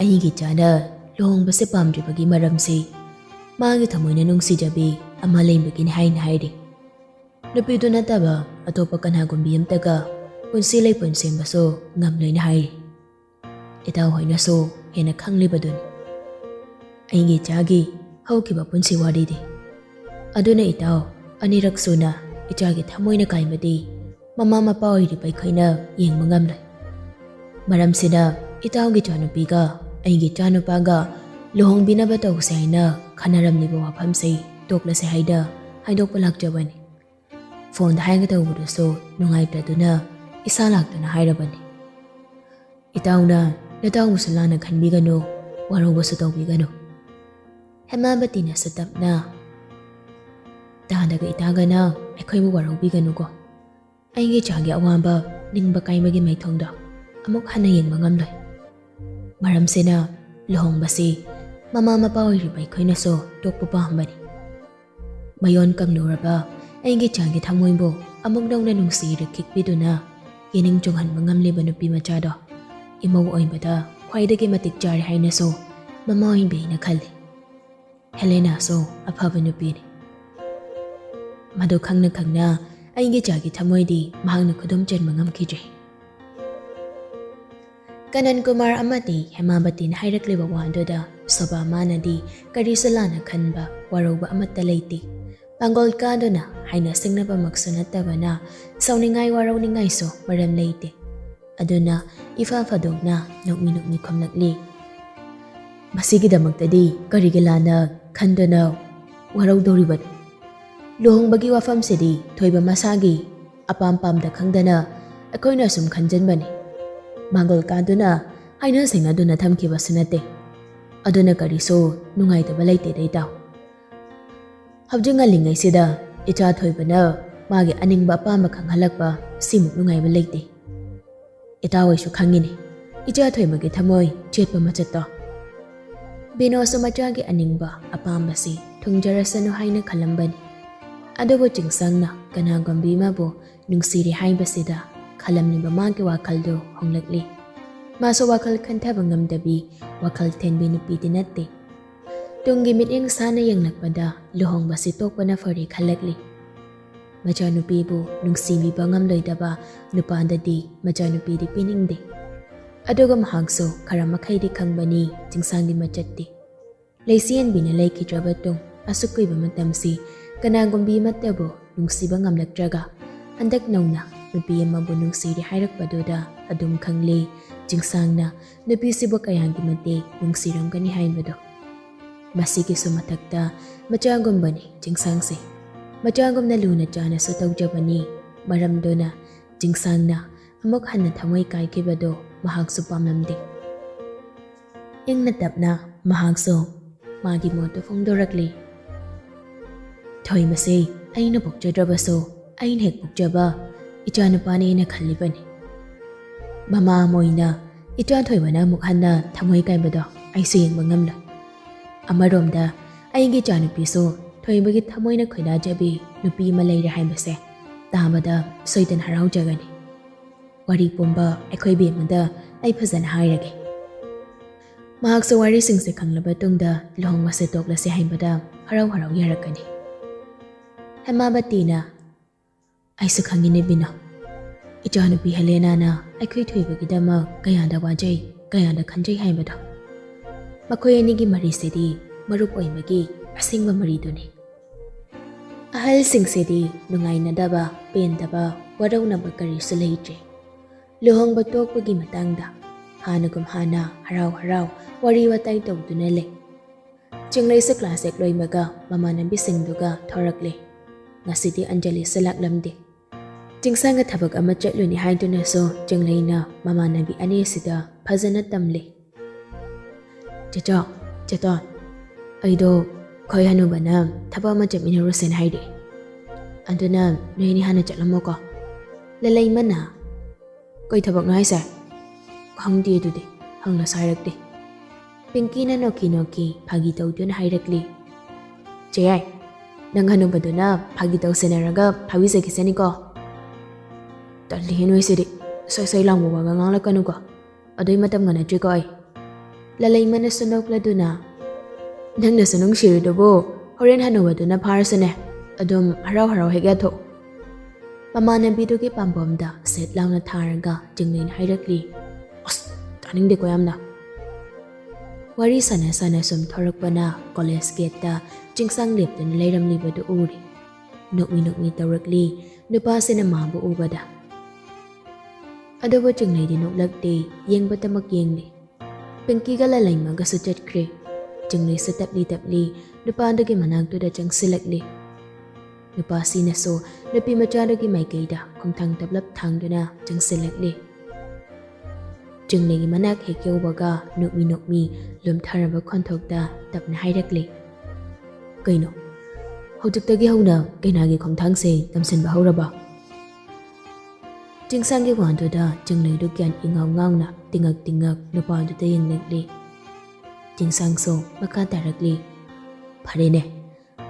"ꯑꯩꯒꯤ ꯆꯥꯅ ꯂꯨꯍꯣꯡꯕꯁꯦ ꯄꯥꯝꯗ꯭ꯔꯤꯕꯒꯤ ꯃꯔꯝꯁꯤ ꯃꯥꯒꯤ ꯊꯃꯣꯏꯅ ꯅꯨꯡꯁꯤꯖꯕꯤ ꯑꯃ ꯂꯩꯕꯒꯤꯅꯤ ꯍꯥꯏꯅ ꯍꯥꯏꯔꯤ꯫ ꯅꯨꯄꯤꯗꯨ ꯅꯠꯇꯕ ꯑꯇꯣꯞꯄ ꯀꯅꯥꯒꯨꯝꯕꯤ ꯑꯃꯇꯒ ꯄꯨꯟꯁꯤ ꯂꯩꯄꯨꯟ ꯁꯦꯝꯕꯁꯨ ꯉꯝꯂꯣꯏꯅ ꯍꯥꯏꯔꯤ꯫ ꯏꯇꯥꯎ ꯍꯣꯏꯅꯁꯨ ꯍꯦꯟꯅ ꯈꯪꯂꯤꯕꯗꯨꯅꯤ ꯑꯩꯒꯤ ꯏꯆꯥꯒꯤ ꯍꯧꯈꯤꯕ ꯄꯨꯟꯁꯤ ꯋꯥꯔꯤꯗꯤ꯫ ꯑꯗꯨꯅ ꯏꯇꯥꯎ, ꯑꯅꯤꯔꯛ ꯁꯨꯅ ꯏꯆꯥꯒꯤ ꯊꯃꯣꯏꯅ ꯀꯥꯏꯕꯗꯤ ꯃꯃꯥ ꯃꯄꯥ ꯑꯣꯏꯔꯤꯕ ꯑꯩꯈꯣꯏꯅ ꯌꯦꯡꯕ ꯉꯝꯂꯣꯏ꯫ ꯃꯔꯝꯁꯤꯅ ꯏꯇꯥꯎꯒꯤ ꯏꯆꯥꯅꯨꯄꯤꯒ ꯑꯩꯒꯤ ꯏꯆꯥꯅꯨꯄꯥꯒ ꯂꯨꯍꯣꯡꯕꯤꯅꯕ ꯇꯧꯁꯦ ꯍꯥꯏꯅ ꯈꯟꯅꯔꯝꯂꯤꯕ ꯋꯥꯐꯝꯁꯤ ꯇꯣꯛꯂꯁꯦ ꯍꯥꯏꯅ ꯍꯥꯏꯗꯣꯛꯄ ꯂꯥꯛꯆꯕꯅꯤ꯫ ꯐꯣꯟꯗ ꯍꯥꯏꯒꯗꯧꯕꯗꯨꯁꯨ ꯅꯨꯡꯉꯥꯏꯇꯗꯨꯅ ꯏꯁꯥ ꯂꯥꯛꯇꯨꯅ ꯍꯥꯏꯔꯕꯅꯤ꯫ ꯏꯇꯥꯎꯅ ꯅꯇꯥꯎꯕꯨꯁꯨ ꯂꯥꯟꯅ ꯈꯟꯕꯤꯒꯅꯨ, ꯋꯥꯔꯧꯕꯁꯨ ꯇꯧꯕꯤꯒꯅꯨ꯫ ꯍꯦꯃꯥꯕꯇꯤꯅꯁꯨ ꯇꯞꯅ, ꯇꯥꯗꯒ ꯏꯇꯥꯒꯅ ꯑꯩꯈꯣꯏꯕꯨ ꯋꯥꯔꯧꯕꯤꯒꯅꯨꯀꯣ꯫ ꯑꯩꯒꯤ ꯏꯆꯥꯒꯤ ꯑꯋꯥꯕ ꯅꯤꯡꯕ ꯀꯥꯏꯕꯒꯤ ꯃꯥꯏꯊꯣꯡꯗꯣ ꯑꯃꯨꯛ ꯍꯟꯅ ꯌꯦꯡꯕ ꯉꯝꯂꯣꯏ꯫ ꯃꯔꯝꯁꯤꯅ ꯂꯨꯍꯣꯡꯕꯁꯤ ꯃꯃꯥ ꯃꯄꯥ ꯑꯣꯏꯔꯤꯕ ꯑꯩꯈꯣꯏꯅꯁꯨ ꯇꯣꯛꯄ ꯄꯥꯝꯕꯅꯤ꯫ ꯃꯌꯣꯟ ꯀꯪꯂꯨꯔꯕ ꯑꯩꯒꯤ ꯏꯆꯥꯒꯤ ꯊꯃꯣꯏꯕꯨ ꯑꯃꯨꯛ ꯅꯧꯅ ꯅꯨꯡꯁꯤꯔ ꯈꯤꯛꯄꯤꯗꯨꯅ ꯌꯦꯅꯤꯡ ꯆꯨꯡꯍꯟꯕ ꯉꯝꯂꯤꯕ ꯅꯨꯄꯤ ꯃꯆꯥꯗꯣ ꯏꯃꯧ ꯑꯣꯏꯕꯗ ꯈ꯭ꯋꯥꯏꯗꯒꯤ ꯃꯇꯤꯛ ꯆꯥꯔꯦ ꯍꯥꯏꯅꯁꯨ ꯃꯃꯥ ꯑꯣꯏꯕꯤꯅ ꯈꯜꯂꯤ꯫ ꯍꯦꯂꯦꯅꯥꯁꯨ ꯑꯐꯕ ꯅꯨꯄꯤꯅꯤ꯫ ꯃꯗꯨ ꯈꯪꯅ ꯈꯪꯅ ꯑꯩꯒꯤ ꯏꯆꯥꯒꯤ ꯊꯃꯣꯏꯗꯤ ꯃꯍꯥꯛꯅ ꯈꯨꯗꯨꯝ ꯆꯟꯕ ꯉꯝꯈꯤꯗ꯭ꯔꯦ꯫ ꯀꯅꯟ ꯀꯨꯃꯥꯔ ꯑꯃꯗꯤ ꯍꯦꯃꯥꯕꯇꯤꯅ ꯍꯥꯏꯔꯛꯂꯤꯕ ꯋꯥꯗꯨꯗ ꯁꯣꯚꯥꯃꯥꯅꯗꯤ ꯀꯔꯤꯁꯨ ꯂꯥꯟꯅ ꯈꯟꯕ, ꯋꯥꯔꯧꯕ ꯑꯃꯠꯇ ꯂꯩꯇꯦ꯫ ꯄꯥꯡꯒꯜ ꯀꯥꯗꯨꯅ ꯍꯥꯏꯅ ꯁꯤꯡꯅꯕꯃꯛꯁꯨ ꯅꯠꯇꯕꯅ ꯁꯥꯎꯅꯤꯡꯉꯥꯏ, ꯋꯥꯔꯧꯅꯤꯡꯉꯥꯏꯁꯨ ꯃꯔꯝ ꯂꯩꯇꯦ꯫ ꯑꯗꯨꯅ ꯏꯐ ꯐꯗꯣꯛꯅ ꯅꯣꯛꯃꯤ ꯅꯣꯛꯃꯤ ꯈꯨꯝꯂꯛꯂꯤ꯫ ꯃꯁꯤꯒꯤꯗꯃꯛꯇꯗꯤ ꯀꯔꯤꯒꯤ ꯂꯥꯟꯅ ꯈꯟꯗꯨꯅ ꯋꯥꯔꯧꯗꯧꯔꯤꯕꯅꯣ? ꯂꯨꯍꯣꯡꯕꯒꯤ ꯋꯥꯐꯝꯁꯤꯗꯤ ꯊꯣꯏꯕ ꯃꯁꯥꯒꯤ ꯑꯄꯥꯝ ꯄꯥꯝꯗ ꯈꯪꯗꯅ ꯑꯩꯈꯣꯏꯅ ꯑꯁꯨꯝ ꯈꯟꯖꯟꯕꯅꯤ꯫ ꯃꯥꯡꯒꯣꯜ ꯀꯥꯗꯨꯅ ꯍꯥꯏꯅ ꯁꯤꯡꯅꯗꯨꯅ ꯊꯝꯈꯤꯕꯁꯨ ꯅꯠꯇꯦ꯫ ꯑꯗꯨꯅ ꯀꯔꯤꯁꯨ ꯅꯨꯡꯉꯥꯏꯇꯕ ꯂꯩꯇꯦꯗ ꯏꯇꯥꯎ꯫ ꯍꯧꯖꯤꯛ ꯉꯜꯂꯤꯉꯩꯁꯤꯗ ꯏꯆꯥ ꯊꯣꯏꯕꯅ ꯃꯥꯒꯤ ꯑꯅꯤꯡꯕ ꯑꯄꯥꯝꯕ ꯈꯪꯍꯜꯂꯛꯄ ꯁꯤꯃꯨꯛ ꯅꯨꯡꯉꯥꯏꯕ ꯂꯩꯇꯦ꯫ ꯏꯇꯥꯎ ꯍꯣꯏꯁꯨ ꯈꯪꯉꯤꯅꯤ ꯏꯆꯥ ꯊꯣꯏꯕꯒꯤ ꯊꯃꯣꯏ ꯆꯦꯠꯄ ꯃꯆꯠꯇꯣ꯫ ꯕꯤꯅꯣꯁꯨ ꯃꯆꯥꯒꯤ ꯑꯅꯤꯡꯕ ꯑꯄꯥꯝꯕꯁꯤ ꯊꯨꯡꯖꯔꯁꯅꯨ ꯍꯥꯏꯅ ꯈꯜꯂꯝꯕꯅꯤ꯫ ꯑꯗꯨꯕꯨ ꯆꯤꯡꯁꯪꯅ ꯀꯅꯥꯒꯨꯝꯕꯤ ꯑꯃꯕꯨ ꯅꯨꯡꯁꯤꯔꯤ ꯍꯥꯏꯕꯁꯤꯗ ꯈꯜꯂꯝꯂꯤꯕ ꯃꯥꯒꯤ ꯋꯥꯈꯜꯗꯨ ꯍꯣꯡꯂꯛꯂꯤ꯫ ꯃꯥꯁꯨ ꯋꯥꯈꯜ ꯈꯟꯊꯕ ꯉꯝꯗꯕꯤ, ꯋꯥꯈꯜ ꯊꯦꯟꯕꯤ ꯅꯨꯄꯤꯗꯤ ꯅꯠꯇꯦ꯫ ꯇꯨꯡꯒꯤ ꯃꯤꯠꯌꯦꯡ ꯁꯥꯟꯅ ꯌꯦꯡꯂꯛꯄꯗ ꯂꯨꯍꯣꯡꯕꯁꯤ ꯇꯣꯛꯄꯅ ꯐꯔꯦ ꯈꯜꯂꯛꯂꯤ꯫ ꯃꯆꯥꯅꯨꯄꯤꯕꯨ ꯅꯨꯡꯁꯤꯕꯤꯕ ꯉꯝꯂꯣꯏꯗꯕ ꯅꯨꯄꯥꯗꯗꯤ ꯃꯆꯥꯅꯨꯄꯤꯗꯤ ꯄꯤꯅꯤꯡꯗꯦ꯫ ꯑꯗꯨꯒ ꯃꯍꯥꯛꯁꯨ ꯈꯔ ꯃꯈꯩꯗꯤ ꯈꯪꯕꯅꯤ ꯆꯤꯡꯁꯥꯡꯒꯤ ꯃꯆꯠꯇꯤ꯫ ꯂꯩꯆꯦꯟꯕꯤꯅ ꯂꯩꯈꯤꯗ꯭ꯔꯕ ꯇꯨꯡ ꯑꯁꯨꯛ ꯀꯨꯏꯕ ꯃꯇꯝꯁꯤ ꯀꯅꯥꯒꯨꯝꯕꯤ ꯑꯃꯠꯇꯕꯨ ꯅꯨꯡꯁꯤꯕ ꯉꯝꯂꯛꯇ꯭ꯔꯒ, ꯍꯟꯗꯛ ꯅꯧꯅ ꯅꯨꯄꯤ ꯑꯃꯕꯨ ꯅꯨꯡꯁꯤꯔꯦ ꯍꯥꯏꯔꯛꯄꯗꯨꯗ ꯑꯗꯨꯝ ꯈꯪꯂꯦ ꯆꯤꯡꯁꯥꯡꯅ ꯅꯨꯄꯤꯁꯤꯕꯨ ꯀꯌꯥꯒꯤ ꯃꯇꯤꯛ ꯅꯨꯡꯁꯤꯔꯝꯒꯅꯤ ꯍꯥꯏꯕꯗꯣ꯫ ꯃꯁꯤꯒꯤꯁꯨ ꯃꯊꯛꯇ ꯃꯆꯥꯒꯨꯝꯕꯅꯤ ꯆꯤꯡꯁꯥꯡꯁꯦ꯫ ꯃꯆꯥꯒꯨꯝꯅ ꯂꯨꯅ ꯆꯥꯅꯁꯨ ꯇꯧꯖꯕꯅꯤ꯫ ꯃꯔꯝꯗꯨꯅ ꯆꯤꯡꯁꯥꯡꯅ ꯑꯃꯨꯛ ꯍꯟꯅ ꯊꯃꯣꯏ ꯀꯥꯏꯈꯤꯕꯗꯨ ꯃꯍꯥꯛꯁꯨ ꯄꯥꯝꯂꯝꯗꯦ꯫ ꯏꯪꯅ ꯇꯞꯅ ꯃꯍꯥꯛꯁꯨ ꯃꯥꯒꯤ ꯃꯣꯠꯇꯨ ꯐꯣꯡꯗꯣꯔꯛꯂꯤ꯫ ꯊꯣꯏꯃꯁꯦ ꯑꯩꯅ ꯄꯣꯛꯆꯗ꯭ꯔꯕꯁꯨ, ꯑꯩꯅ ꯍꯦꯛ ꯄꯣꯛꯆꯕ ꯏꯆꯥꯅꯨꯄꯥꯅꯦꯅ ꯈꯜꯂꯤꯕꯅꯤ꯫ ꯃꯃꯥ ꯑꯃ ꯑꯣꯏꯅ ꯏꯆꯥ ꯊꯣꯏꯃꯅ ꯑꯃꯨꯛ ꯍꯟꯅ ꯊꯃꯣꯏ ꯀꯥꯏꯕꯗꯣ ꯑꯩꯁꯨ ꯌꯦꯡꯕ ꯉꯝꯂꯣꯏ꯫ ꯑꯃꯔꯣꯝꯗ ꯑꯩꯒꯤ ꯏꯆꯥꯅꯨꯄꯤꯁꯨ ꯊꯣꯏꯃꯒꯤ ꯊꯃꯣꯏꯅ ꯈꯣꯏꯗꯥꯖꯕꯤ ꯅꯨꯄꯤ ꯑꯃ ꯂꯩꯔꯦ ꯍꯥꯏꯕꯁꯦ ꯇꯥꯕꯗ ꯁꯣꯏꯗꯅ ꯍꯔꯥꯎꯖꯒꯅꯤ꯫ ꯋꯥꯔꯤ ꯄꯨꯝꯕ ꯑꯩꯈꯣꯏ ꯕꯦꯝꯃꯗ ꯑꯩ ꯐꯖꯅ ꯍꯥꯏꯔꯒꯦ꯫ ꯃꯍꯥꯛꯁꯨ ꯋꯥꯔꯤꯁꯤꯡꯁꯦ ꯈꯪꯂꯕ ꯇꯨꯡꯗ ꯂꯨꯍꯣꯡꯕꯁꯦ ꯇꯣꯛꯂꯁꯦ ꯍꯥꯏꯕꯗ ꯍꯔꯥꯎ ꯍꯔꯥꯎ ꯌꯥꯔꯛꯀꯅꯤ꯫ ꯍꯦꯃꯥꯕꯇꯤꯅ, "ꯑꯩꯁꯨ ꯈꯪꯉꯤꯅꯦ ꯕꯤꯅꯣ, ꯏꯆꯥꯅꯨꯄꯤ ꯍꯦꯂꯦꯅꯥꯅ ꯑꯩꯈꯣꯏ ꯊꯣꯏꯕꯒꯤꯗꯃꯛ ꯀꯌꯥꯗ ꯋꯥꯖꯩ, ꯀꯌꯥꯗ ꯈꯟꯖꯩ ꯍꯥꯏꯕꯗꯣ꯫ ꯃꯈꯣꯏ ꯑꯅꯤꯒꯤ ꯃꯔꯤꯁꯤꯗꯤ ꯃꯔꯨꯞ ꯑꯣꯏꯕꯒꯤ ꯑꯁꯦꯡꯕ ꯃꯔꯤꯗꯨꯅꯤ꯫ ꯑꯍꯜꯁꯤꯡꯁꯤꯗꯤ ꯅꯨꯡꯉꯥꯏꯅꯗꯕ, ꯄꯦꯟꯗꯕ, ꯋꯥꯔꯧꯅꯕ ꯀꯔꯤꯁꯨ ꯂꯩꯇ꯭ꯔꯦ꯫ ꯂꯨꯍꯣꯡꯕ ꯇꯣꯛꯄꯒꯤ ꯃꯇꯥꯡꯗ ꯍꯥꯟꯅꯒꯨꯝ ꯍꯥꯟꯅ ꯍꯔꯥꯎ ꯍꯔꯥꯎ ꯋꯥꯔꯤ ꯋꯥꯇꯥꯏ ꯇꯧꯗꯨꯅ ꯂꯩ꯫ ꯆꯤꯡꯂꯩꯁꯨ ꯀ꯭ꯂꯥꯁ ꯑꯦꯠ ꯂꯣꯏꯕꯒ ꯃꯃꯥꯟꯅꯕꯤꯁꯤꯡꯗꯨꯒ ꯊꯣꯔꯛꯂꯦ꯫ ꯉꯁꯤꯗꯤ ꯑꯟꯖꯂꯤꯁꯨ ꯂꯥꯛꯂꯝꯗꯦ꯫ ꯆꯤꯡꯁꯥꯡꯒ ꯊꯕꯛ ꯑꯃ ꯆꯠꯂꯨꯅꯤ ꯍꯥꯏꯗꯨꯅꯁꯨ ꯆꯤꯡꯂꯩꯅ ꯃꯃꯥꯟꯅꯕꯤ ꯑꯅꯤꯁꯤꯗ ꯐꯖꯅ ꯇꯝꯂꯦ꯫ "ꯆꯦꯆꯣ, ꯆꯦꯇꯣꯟ, ꯑꯩꯗꯣ ꯈꯣꯏ ꯍꯅꯨꯕꯅ ꯊꯕꯛ ꯑꯃ ꯆꯠꯃꯤꯟꯅꯔꯨꯁꯦꯅ ꯍꯥꯏꯔꯛꯑꯦ꯫ ꯑꯗꯨꯅ ꯅꯣꯏ ꯑꯅꯤ ꯍꯥꯟꯅ ꯆꯠꯂꯝꯃꯣꯀꯣ꯫" ꯂꯂꯩꯃꯅ, "ꯀꯩ ꯊꯕꯛꯅꯣ ꯍꯥꯏꯁꯦ?" "ꯈꯪꯗꯦ ꯑꯗꯨꯗꯤ, ꯍꯪꯅꯁꯨ ꯍꯥꯏꯔꯛꯇꯦ꯫" ꯄꯤꯡꯀꯤꯅ ꯅꯣꯛꯈꯤ ꯅꯣꯛꯈꯤ ꯐꯥꯒꯤ ꯇꯧꯗꯨꯅ ꯍꯥꯏꯔꯛꯂꯤ꯫ "ꯆꯦ ꯌꯥꯏ, ꯅꯪ ꯍꯅꯨꯕꯗꯨꯅ ꯐꯥꯒꯤ ꯇꯧꯁꯦꯟꯅꯔꯒ ꯐꯥꯕꯤꯖꯈꯤꯁꯅꯤꯀꯣ꯫" "ꯇꯜꯂꯤꯍꯦ ꯅꯣꯏꯁꯤꯗꯤ, ꯁꯣꯏ ꯁꯣꯏ ꯂꯥꯎꯕ ꯋꯥꯒ ꯉꯥꯡꯂꯛꯀꯅꯨꯀꯣ꯫ ꯑꯗꯨꯏ ꯃꯇꯝꯒ ꯅꯠꯇ꯭ꯔꯤꯀꯣ ꯑꯩ꯫ ꯂꯂꯩꯃꯅꯁꯨ ꯅꯣꯛꯂꯗꯨꯅ, "ꯅꯪꯅꯁꯨ ꯅꯨꯡꯁꯤꯔꯤꯗꯨꯕꯨ ꯍꯣꯔꯦꯟ ꯍꯅꯨꯕꯗꯨꯅ ꯐꯥꯔꯁꯨꯅꯦ, ꯑꯗꯨꯝ ꯍꯔꯥꯎ ꯍꯔꯥꯎ ꯍꯦꯛ ꯌꯥꯊꯣꯛ"꯫ ꯃꯃꯥꯟꯅꯕꯤꯗꯨꯒꯤ ꯄꯥꯝꯕꯣꯝꯗ ꯁꯦꯠ ꯂꯥꯎꯅ ꯊꯥꯔꯒ ꯆꯤꯡꯂꯩꯅ ꯍꯥꯏꯔꯛꯂꯤ, "ꯑꯁ, ꯇꯥꯅꯤꯡꯗꯦꯀꯣ ꯌꯥꯝꯅ"꯫ ꯋꯥꯔꯤ ꯁꯥꯟꯅ ꯁꯥꯟꯅ ꯁꯨꯝ ꯊꯣꯔꯛꯄꯅ ꯀꯣꯂꯦꯖ ꯒꯦꯠꯇ ꯆꯤꯡꯁꯥꯡ ꯂꯦꯞꯇꯨꯅ ꯂꯩꯔꯝꯂꯤꯕꯗꯨ ꯎꯔꯦ꯫ ꯅꯣꯛꯃꯤ ꯅꯣꯛꯃꯤ ꯇꯧꯔꯛꯂꯤ ꯅꯨꯄꯥꯁꯤꯅ ꯃꯥꯕꯨ ꯎꯕꯗ꯫ ꯑꯗꯨꯕꯨ ꯆꯤꯡꯂꯩꯗꯤ ꯅꯣꯛꯂꯛꯇꯦ, ꯌꯦꯡꯕꯇꯃꯛ ꯌꯦꯡꯂꯤ꯫ ꯄꯤꯡꯀꯤꯒ ꯂꯂꯩꯃꯒꯁꯨ ꯆꯠꯈ꯭ꯔꯦ꯫ ꯆꯤꯡꯂꯩꯁꯨ ꯇꯞꯂꯤ ꯇꯞꯂꯤ ꯅꯨꯄꯥꯗꯨꯒꯤ ꯃꯅꯥꯛꯇꯨꯗ ꯆꯪꯁꯤꯜꯂꯛꯂꯤ꯫ ꯅꯨꯄꯥꯁꯤꯅꯁꯨ ꯅꯨꯄꯤ ꯃꯆꯥꯗꯨꯒꯤ ꯃꯥꯏꯀꯩꯗ ꯈꯣꯡꯊꯥꯡ ꯇꯞꯂꯞ ꯊꯥꯡꯗꯨꯅ ꯆꯪꯁꯤꯜꯂꯛꯂꯤ꯫ ꯆꯤꯡꯂꯩꯒꯤ ꯃꯅꯥꯛ ꯍꯦꯛ ꯌꯧꯕꯒ ꯅꯣꯛꯃꯤ ꯅꯣꯛꯃꯤ ꯂꯨꯝꯊꯔꯕ ꯈꯣꯟꯊꯣꯛꯇ ꯇꯞꯅ ꯍꯥꯏꯔꯛꯂꯤ, "ꯀꯩꯅꯣ, ꯍꯧꯖꯤꯛꯇꯒꯤ ꯍꯧꯅ ꯀꯩꯅꯥꯒꯤ ꯈꯣꯡꯊꯥꯡꯁꯦ ꯇꯝꯁꯤꯟꯕ ꯍꯧꯔꯕ?" ꯆꯤꯡꯁꯥꯡꯒꯤ ꯋꯥꯗꯨꯗ ꯆꯤꯡꯂꯩꯗꯨ ꯒ꯭ꯌꯥꯟ ꯏꯉꯥꯎ ꯉꯥꯎꯅ ꯇꯤꯡꯉꯛ ꯇꯤꯡꯉꯛ ꯅꯨꯄꯥꯗꯨꯗ ꯌꯦꯡꯂꯛꯂꯤ꯫ ꯆꯤꯡꯁꯥꯡꯁꯨ ꯃꯈꯥ ꯇꯥꯔꯛꯂꯤ, "ꯐꯔꯦꯅꯦ,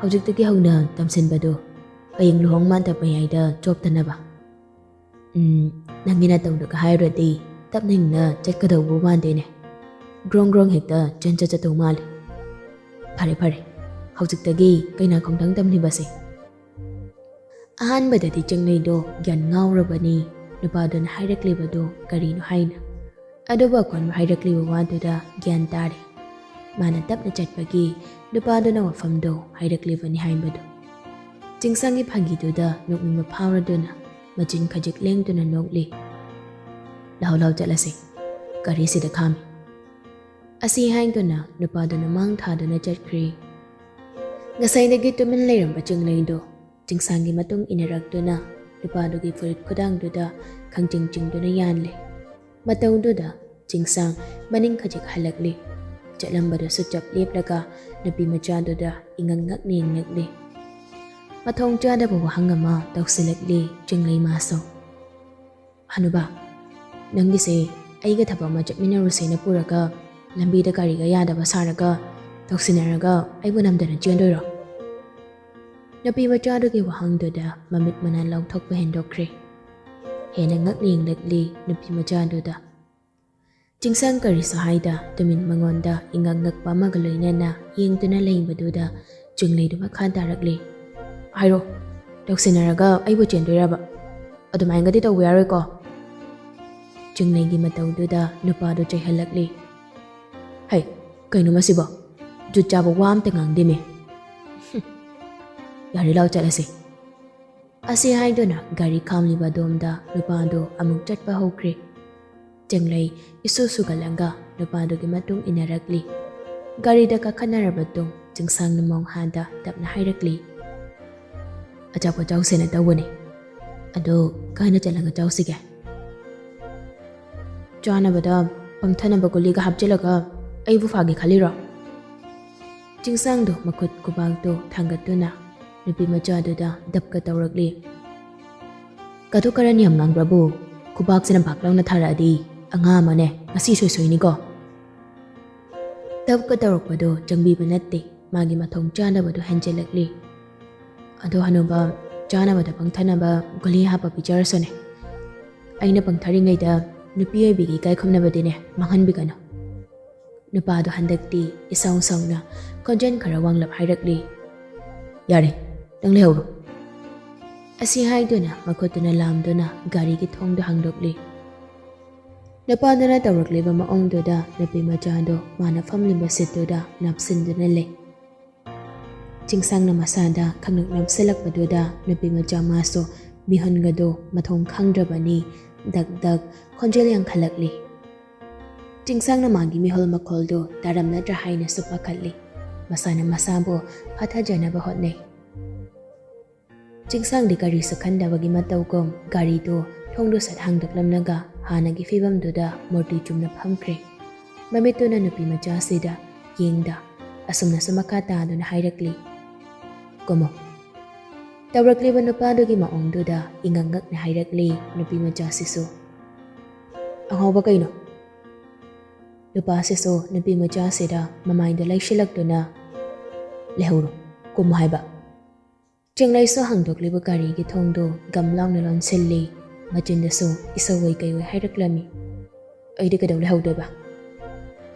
ꯍꯧꯖꯤꯛꯇꯒꯤ ꯍꯧꯅ ꯇꯝꯁꯤꯟꯕꯗꯨ ꯍꯌꯦꯡ ꯂꯨꯍꯣꯡ ꯃꯥꯟꯇꯞ ꯃꯌꯥꯏꯗ ꯆꯣꯞꯇꯅꯕ꯫ ꯎꯝ, ꯅꯪꯒꯤ ꯅꯇꯧꯗꯨꯒ ꯍꯥꯏꯔꯨꯔꯗꯤ ꯇꯞꯅ ꯏꯪꯅ ꯆꯠꯀꯗꯧꯕ ꯃꯥꯟꯗꯦꯅꯦ꯫ ꯒ꯭ꯔꯣꯡ ꯒ꯭ꯔꯣꯡ ꯍꯦꯛꯇ ꯆꯦꯟ ꯆꯠ ꯆꯠꯇꯧ ꯃꯥꯜꯂꯦ꯫ ꯐꯔꯦ ꯐꯔꯦ, ꯍꯧꯖꯤꯛꯇꯒꯤ ꯀꯩꯅꯥ ꯈꯣꯡꯊꯥꯡ ꯇꯝꯂꯤꯕꯁꯦ"꯫ ꯑꯍꯥꯟꯕꯗꯗꯤ ꯆꯤꯡꯂꯩꯗꯣ ꯒ꯭ꯌꯥꯟ ꯉꯥꯎꯔꯕꯅꯤ, ꯅꯨꯄꯥꯗꯨꯅ ꯍꯥꯏꯔꯛꯂꯤꯕꯗꯨ ꯀꯔꯤꯅꯣ ꯍꯥꯏꯅ꯫ ꯑꯗꯨꯕꯨ ꯑꯀꯣꯟꯕ ꯍꯥꯏꯔꯛꯂꯤꯕ ꯋꯥꯗꯨꯗ ꯒ꯭ꯌꯥꯟ ꯇꯥꯔꯦ꯫ ꯃꯥꯅ ꯇꯞꯅ ꯆꯠꯄꯒꯤ ꯅꯨꯄꯥꯗꯨꯅ ꯋꯥꯐꯝꯗꯣ ꯍꯥꯏꯔꯛꯂꯤꯕꯅꯤ ꯍꯥꯏꯕꯗꯨ꯫ ꯆꯤꯡꯁꯥꯡꯒꯤ ꯐꯥꯒꯤꯗꯨꯗ ꯅꯣꯛꯅꯤꯡꯕ ꯐꯥꯎꯔꯗꯨꯅ ꯃꯆꯤꯟ ꯈꯖꯤꯛ ꯂꯦꯡꯗꯨꯅ ꯅꯣꯛꯂꯤ꯫ "ꯂꯥꯎ ꯂꯥꯎ ꯆꯠꯂꯁꯤ, ꯒꯥꯔꯤꯁꯤꯗ ꯈꯥꯝꯃꯤ"꯫ ꯑꯁꯤ ꯍꯥꯏꯗꯨꯅ ꯅꯨꯄꯥꯗꯨꯅ ꯃꯥꯡ ꯊꯥꯗꯨꯅ ꯆꯠꯈ꯭ꯔꯦ꯫ ꯉꯁꯥꯏꯗꯒꯤ ꯇꯨꯃꯤꯟ ꯂꯩꯔꯝꯕ ꯆꯤꯡꯂꯩꯗꯣ ꯆꯤꯡꯁꯥꯡꯒꯤ ꯃꯇꯨꯡ ꯏꯟꯅꯔꯛꯇꯨꯅ ꯅꯨꯄꯥꯗꯨꯒꯤ ꯐꯨꯔꯤꯠ ꯈꯨꯗꯥꯡꯗꯨꯗ ꯈꯪꯆꯤꯡ ꯆꯤꯡꯗꯨꯅ ꯌꯥꯜꯂꯦ꯫ ꯃꯇꯧꯗꯨꯗ ꯆꯤꯡꯁꯥꯡ ꯃꯅꯤꯡ ꯈꯖꯤꯛ ꯍꯜꯂꯛꯂꯤ꯫ ꯆꯠꯂꯝꯕꯗꯨꯁꯨ ꯆꯞ ꯂꯦꯞꯂꯒ ꯅꯨꯄꯤ ꯃꯆꯥꯗꯨꯗ ꯏꯉꯛ ꯉꯛꯅ ꯌꯦꯡꯂꯛꯂꯤ꯫ ꯃꯊꯣꯡ ꯆꯥꯗꯕ ꯋꯥꯍꯪ ꯑꯃ ꯇꯧꯁꯤꯜꯂꯛꯂꯤ ꯆꯤꯡꯂꯩ ꯃꯥꯁꯨ꯫ "ꯍꯅꯨꯕꯥ, ꯅꯪꯒꯤꯁꯦ ꯑꯩꯒ ꯊꯕꯛ ꯑꯃ ꯆꯠꯃꯤꯟꯅꯔꯨꯁꯦꯅ ꯄꯨꯔꯒ ꯂꯝꯕꯤꯗ ꯒꯥꯔꯤꯒ ꯌꯥꯗꯕ ꯁꯥꯔꯒ ꯇꯧꯁꯤꯟꯅꯔꯒ ꯑꯩꯕꯨ ꯅꯝꯗꯅ ꯆꯦꯟꯗꯣꯏꯔꯣ?" ꯅꯨꯄꯤ ꯃꯆꯥꯗꯨꯒꯤ ꯋꯥꯍꯪꯗꯨꯗ ꯃꯃꯤꯠ ꯃꯅꯥ ꯂꯥꯎꯊꯣꯛꯄ ꯍꯦꯟꯗꯣꯛꯈ꯭ꯔꯦ꯫ ꯍꯦꯟꯅ ꯉꯛꯅ ꯌꯦꯡꯂꯛꯂꯤ ꯅꯨꯄꯤ ꯃꯆꯥꯗꯨꯗ꯫ ꯆꯤꯡꯁꯥꯡ ꯀꯔꯤꯁꯨ ꯍꯥꯏꯗ ꯇꯨꯃꯤꯟ ꯃꯉꯣꯟꯗ ꯏꯉꯛ ꯉꯛꯄ ꯑꯃꯒ ꯂꯣꯏꯅꯅ ꯌꯦꯡꯗꯨꯅ ꯂꯩꯕꯗꯨꯗ ꯆꯤꯡꯂꯩꯗꯨ ꯃꯈꯥ ꯇꯥꯔꯛꯂꯤ꯫ "ꯍꯥꯏꯔꯣ, ꯇꯧꯁꯤꯟꯅꯔꯒ ꯑꯩꯕꯨ ꯆꯦꯟꯗꯣꯏꯔꯕ? ꯑꯗꯨꯃꯥꯏꯅꯒꯗꯤ ꯇꯧꯕ ꯌꯥꯔꯣꯏꯀꯣ?" ꯆꯤꯡꯂꯩꯒꯤ ꯃꯇꯧꯗꯨꯗ ꯅꯨꯄꯥꯗꯨ ꯆꯩꯍꯜꯂꯛꯂꯤ꯫ "ꯍꯩ, ꯀꯩꯅꯣ ꯃꯁꯤꯕꯣ? ꯖꯨꯠ ꯆꯥꯕ ꯋꯥ ꯑꯝꯇ ꯉꯥꯡꯗꯦꯃꯦ꯫ ꯍꯨꯝ, ꯌꯥꯔꯦ, ꯂꯥꯎ ꯆꯠꯂꯁꯤ꯫" ꯑꯁꯤ ꯍꯥꯏꯗꯨꯅ ꯒꯥꯔꯤ ꯈꯥꯝꯂꯤꯕ ꯑꯗꯣꯝꯗ ꯅꯨꯄꯥꯗꯨ ꯑꯃꯨꯛ ꯆꯠꯄ ꯍꯧꯈ꯭ꯔꯦ꯫ ꯆꯤꯡꯂꯩ ꯏꯁꯨ ꯁꯨꯒꯠꯂꯒ ꯅꯨꯄꯥꯗꯨꯒꯤ ꯃꯇꯨꯡ ꯏꯟꯅꯔꯛꯂꯤ꯫ ꯒꯥꯔꯤꯗ ꯀꯥꯈꯠꯅꯔꯕ ꯇꯨꯡ ꯆꯤꯡꯁꯥꯡꯅ ꯃꯣꯡꯍꯥꯗ ꯇꯞꯅ ꯍꯥꯏꯔꯛꯂꯤ, "ꯑꯆꯥꯄꯣꯠ ꯆꯥꯎꯁꯦꯅ ꯇꯧꯕꯅꯤ꯫ ꯑꯗꯣ ꯀꯥꯏꯅ ꯆꯠꯂꯒ ꯆꯥꯎꯁꯤꯒꯦ? ꯆꯥꯅꯕꯗ ꯄꯪꯊꯅꯕ ꯒꯨꯂꯤꯒ ꯍꯥꯞꯆꯤꯜꯂꯒ ꯑꯩꯕꯨ ꯐꯥꯒꯦ ꯈꯜꯂꯤꯔꯣ?" ꯆꯤꯡꯁꯥꯡꯗꯣ ꯃꯈꯨꯠ ꯈꯨꯕꯥꯛꯇꯣ ꯊꯥꯡꯒꯠꯇꯨꯅ ꯅꯨꯄꯤ ꯃꯆꯥꯗꯨꯗ ꯗꯞꯀ ꯇꯧꯔꯛꯂꯤ꯫ "ꯀꯗꯨ ꯀꯔꯟ ꯌꯥꯝ ꯉꯥꯡꯕ꯭ꯔꯕꯨ? ꯈꯨꯕꯥꯛꯁꯤꯅ ꯚꯥꯛ ꯂꯥꯎꯅ ꯊꯥꯔꯛꯑꯗꯤ ꯑꯉꯥꯡ ꯑꯃꯅꯦ, ꯉꯁꯤ ꯁꯣꯏꯁꯣꯏꯅꯤꯀꯣ꯫" ꯗꯞꯀ ꯇꯧꯔꯛꯄꯗꯣ ꯆꯪꯕꯤꯕ ꯅꯠꯇꯦ, ꯃꯥꯒꯤ ꯃꯊꯣꯡ ꯆꯥꯗꯕꯗꯣ ꯍꯦꯟꯖꯤꯜꯂꯛꯂꯤ꯫ "ꯑꯗꯣ ꯍꯅꯨꯕ, ꯆꯥꯅꯕꯗ ꯄꯪꯊꯅꯕ ꯒꯨꯂꯤ ꯍꯥꯞꯄ ꯄꯤꯖꯔꯁꯨꯅꯦ꯫ ꯑꯩꯅ ꯄꯪꯊꯔꯤꯉꯩꯗ ꯅꯨꯄꯤ ꯑꯣꯏꯕꯤꯒꯤ ꯏꯀꯥꯏ ꯈꯨꯝꯅꯕꯗꯤꯅꯦ ꯃꯥꯡꯍꯟꯕꯤꯒꯅꯨ꯫" ꯅꯨꯄꯥꯗꯣ ꯍꯟꯗꯛꯇꯤ ꯏꯁꯥꯎ ꯁꯥꯎꯅ ꯈꯣꯟꯖꯦꯜ ꯈꯔ ꯋꯥꯡꯂꯞ ꯍꯥꯏꯔꯛꯂꯤ, "ꯌꯥꯔꯦ, ꯅꯪ ꯂꯩꯍꯧꯔꯣ꯫" ꯑꯁꯤ ꯍꯥꯏꯗꯨꯅ ꯃꯈꯨꯠꯇꯨꯅ ꯂꯥꯝꯗꯨꯅ ꯒꯥꯔꯤꯒꯤ ꯊꯣꯡꯗꯣ ꯍꯥꯡꯗꯣꯛꯂꯤ꯫ ꯅꯨꯄꯥꯗꯨꯅ ꯇꯧꯔꯛꯂꯤꯕ ꯃꯑꯣꯡꯗꯨꯗ ꯅꯨꯄꯤ ꯃꯆꯥꯗꯣ ꯃꯥꯅ ꯐꯝꯂꯤꯕ ꯁꯤꯠꯇꯨꯗ ꯅꯞꯁꯤꯟꯗꯨꯅ ꯂꯩ꯫ ꯆꯤꯡꯁꯥꯡꯅ ꯃꯁꯥꯗ ꯈꯪꯅꯛ ꯅꯞꯁꯤꯜꯂꯛꯄꯗꯨꯗ ꯅꯨꯄꯤ ꯃꯆꯥ ꯃꯥꯁꯨ ꯃꯤꯍꯨꯟꯒꯗꯣ ꯃꯊꯣꯡ ꯈꯪꯗ꯭ꯔꯕꯅꯤ, ꯗꯛ ꯗꯛ ꯈꯣꯟꯖꯦꯜ ꯌꯥꯡꯈꯠꯂꯛꯂꯤ꯫ ꯆꯤꯡꯁꯥꯡꯅ ꯃꯥꯒꯤ ꯃꯤꯍꯨꯜ ꯃꯈꯣꯜꯗꯨ ꯇꯥꯔꯝꯅꯗ꯭ꯔꯥ ꯍꯥꯏꯅꯁꯨ ꯄꯥꯈꯠꯂꯤ꯫ ꯃꯁꯥꯅ ꯃꯁꯥꯕꯨ ꯐꯥꯊꯖꯅꯕ ꯍꯣꯠꯅꯩ꯫ ꯆꯤꯡꯁꯥꯡꯗꯤ ꯀꯔꯤꯁꯨ ꯈꯟꯗꯕꯒꯤ ꯃꯇꯧꯒꯨꯝ ꯒꯥꯔꯤꯗꯨ ꯊꯣꯡꯗꯨ ꯁꯠ ꯍꯥꯡꯗꯣꯛꯂꯝꯂꯒ ꯍꯥꯟꯅꯒꯤ ꯐꯤꯕꯝꯗꯨꯗ ꯃꯨꯔꯇꯤ ꯆꯨꯝꯅ ꯐꯝꯈ꯭ꯔꯦ꯫ ꯃꯃꯤꯠꯇꯨꯅ ꯅꯨꯄꯤ ꯃꯆꯥꯁꯤꯗ ꯌꯦꯡꯗ ꯑꯁꯨꯝꯅꯁꯨ ꯃꯈꯥ ꯇꯥꯗꯨꯅ ꯍꯥꯏꯔꯛꯂꯤ, "ꯀꯨꯝꯃꯣ꯫" ꯇꯧꯔꯛꯂꯤꯕ ꯅꯨꯄꯥꯗꯨꯒꯤ ꯃꯑꯣꯡꯗꯨꯗ ꯏꯉꯛ ꯉꯛꯅ ꯍꯥꯏꯔꯛꯂꯤ ꯅꯨꯄꯤ ꯃꯆꯥꯁꯤꯁꯨ꯫ "ꯑꯉꯥꯎꯕ ꯀꯩꯅꯣ?" ꯅꯨꯄꯥꯁꯤꯁꯨ ꯅꯨꯄꯤ ꯃꯆꯥꯁꯤꯗ ꯃꯃꯥꯏꯗ ꯂꯩꯁꯤꯜꯂꯛꯇꯨꯅ, "ꯂꯩꯍꯧꯔꯣ, ꯀꯨꯝꯃꯣ ꯍꯥꯏꯕ꯫" ꯆꯤꯡꯂꯩꯁꯨ ꯍꯥꯡꯗꯣꯛꯂꯤꯕ ꯒꯥꯔꯤꯒꯤ ꯊꯣꯡꯗꯨ ꯒꯝ ꯂꯥꯎꯅ ꯂꯣꯟꯁꯤꯜꯂꯤ꯫ ꯃꯆꯤꯟꯗꯁꯨ ꯏꯁꯧ ꯑꯣꯏ ꯀꯩ ꯑꯣꯏ ꯍꯥꯏꯔꯛꯂꯝꯃꯤ, ꯑꯩꯗꯤ ꯀꯩꯗꯧ ꯂꯩꯍꯧꯗꯣꯏꯕ?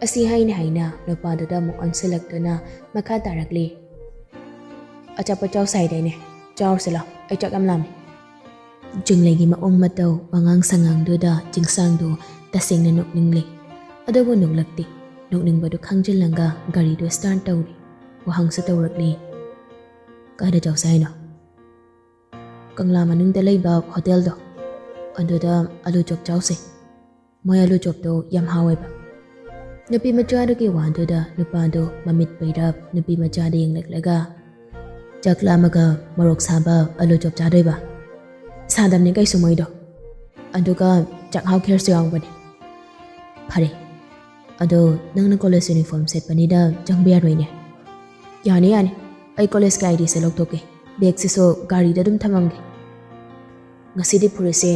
ꯑꯁꯤ ꯍꯥꯏꯅ ꯍꯥꯏꯅ ꯅꯨꯄꯥꯗꯨꯗ ꯑꯃꯨꯛ ꯑꯣꯟꯁꯤꯜꯂꯛꯇꯨꯅ ꯃꯈꯥ ꯇꯥꯔꯛꯂꯤ꯫ "ꯑꯆꯥꯄꯣꯠ ꯆꯥꯎꯁꯦ ꯍꯥꯏꯗꯥꯏꯅꯦ? ꯆꯥꯎꯔꯁꯤ ꯂꯥꯎ, ꯑꯩ ꯆꯥꯛ ꯌꯥꯝ ꯂꯥꯝꯃꯦ꯫" ꯆꯤꯡꯂꯩꯒꯤ ꯃꯑꯣꯡ ꯃꯇꯧ, ꯋꯥꯉꯥꯡ ꯁꯉꯥꯡꯗꯨꯗ ꯆꯤꯡꯁꯥꯡꯗꯨ ꯇꯁꯦꯡꯅ ꯅꯣꯛꯅꯤꯡꯂꯦ꯫ ꯑꯗꯨꯕꯨ ꯅꯣꯛꯂꯛꯇꯦ꯫ ꯅꯣꯛꯅꯤꯡꯕꯗꯨ ꯈꯪꯖꯤꯜꯂꯒ ꯒꯥꯔꯤꯗꯨ start ꯇꯧꯔꯤ꯫ ꯋꯥꯍꯪꯁꯨ ꯇꯧꯔꯛꯂꯤ꯫ "ꯀꯥꯏꯗ ꯆꯥꯎꯁꯦ ꯍꯥꯏꯅꯣ?" "ꯀꯪꯂꯥ ꯃꯅꯨꯡꯗ ꯂꯩꯕ ꯍꯣꯇꯦꯜꯗꯣ, ꯑꯗꯨꯗ ꯑꯂꯨ ꯆꯣꯞ ꯆꯥꯎꯁꯦ꯫ ꯃꯣꯏ ꯑꯂꯨ ꯆꯣꯞꯇꯣ ꯌꯥꯝ ꯍꯥꯎꯋꯦꯕ꯫" ꯅꯨꯄꯤ ꯃꯆꯥꯗꯨꯒꯤ ꯋꯥꯗꯨꯗ ꯅꯨꯄꯥꯗꯣ ꯃꯃꯤꯠ ꯄꯩꯔꯞ ꯅꯨꯄꯤ ꯃꯆꯥꯗ ꯌꯦꯡꯂꯛꯂꯒ, "ꯆꯥꯛ ꯂꯥꯝꯃꯒ ꯃꯣꯔꯣꯛ ꯁꯥꯕ ꯑꯂꯨ ꯆꯣꯞ ꯆꯥꯗꯣꯏꯕ?" "ꯁꯥꯗꯕꯅꯤ ꯀꯩꯁꯨ ꯃꯣꯏꯗꯣ꯫ ꯑꯗꯨꯒ ꯆꯥꯛꯍꯥꯎ ꯈꯦꯔꯁꯨ ꯌꯥꯎꯕꯅꯦ꯫" "ꯐꯔꯦ꯫ ꯑꯗꯣ ꯅꯪꯅ college uniform ꯁꯦꯠꯄꯅꯤꯅ ꯆꯪꯕ ꯌꯥꯔꯣꯏꯅꯦ꯫" "ꯌꯥꯅꯤ, ꯌꯥꯅꯤ꯫ ꯑꯩ college ꯀꯤ I D ꯁꯦ ꯂꯧꯊꯣꯛꯀꯦ꯫ Bag ꯁꯤꯁꯨ ꯒꯥꯔꯤꯗ ꯑꯗꯨꯝ ꯊꯝꯃꯝꯒꯦ꯫ ꯉꯁꯤꯗꯤ ꯐꯨꯔꯤꯠꯁꯦ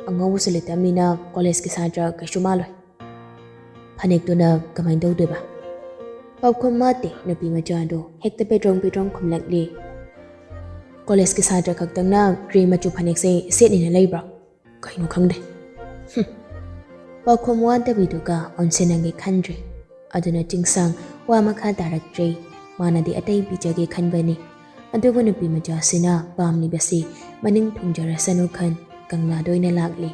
ꯑꯉꯧꯕꯁꯨ ꯂꯤꯠꯇꯕꯅꯤꯅ college ꯀꯤ ꯁꯥꯇ꯭ꯔ ꯀꯩꯁꯨ ꯃꯥꯜꯂꯣꯏ꯫" "ꯐꯅꯦꯛꯇꯨꯅ ꯀꯃꯥꯏꯅ ꯇꯧꯗꯣꯏꯕ?" ꯄꯥꯎꯈꯨꯝ ꯋꯥꯠꯇꯦ ꯅꯨꯄꯤ ꯃꯆꯥꯗꯣ ꯍꯦꯛꯇ ꯄꯦꯗ꯭ꯔꯣꯡ ꯄꯦꯗ꯭ꯔꯣꯡ ꯈꯨꯝꯂꯛꯂꯤ꯫ "College ꯀꯤ ꯁꯥꯇ꯭ꯔ ꯈꯛꯇꯪꯅ grey ꯃꯆꯨ ꯐꯅꯦꯛꯁꯦ ꯁꯦꯠꯅꯤꯅ ꯂꯩꯕ꯭ꯔꯣ? ꯀꯩꯅꯣ ꯈꯪꯗꯦ꯫" ꯍꯨꯝ꯫ ꯄꯥꯎꯈꯨꯝ ꯋꯥꯠꯇꯕꯤꯗꯨꯒ ꯑꯣꯟꯁꯤꯟꯅꯒꯦ ꯈꯟꯗ꯭ꯔꯦ꯫ ꯑꯗꯨꯅ ꯆꯤꯡꯁꯥꯡ ꯋꯥ ꯃꯈꯥ ꯇꯥꯔꯛꯇ꯭ꯔꯦ꯫ ꯃꯥꯅꯗꯤ ꯑꯇꯩ ꯄꯤꯖꯒꯦ ꯈꯟꯕꯅꯤ꯫ ꯑꯗꯨꯕꯨ ꯅꯨꯄꯤ ꯃꯆꯥꯁꯤꯅ ꯄꯥꯝꯂꯤꯕꯁꯤ ꯃꯅꯤꯡ ꯊꯨꯡꯖꯔꯁꯅꯨ ꯈꯟ ꯀꯪꯂꯥꯗ ꯑꯣꯏꯅ ꯂꯥꯛꯂꯤ꯫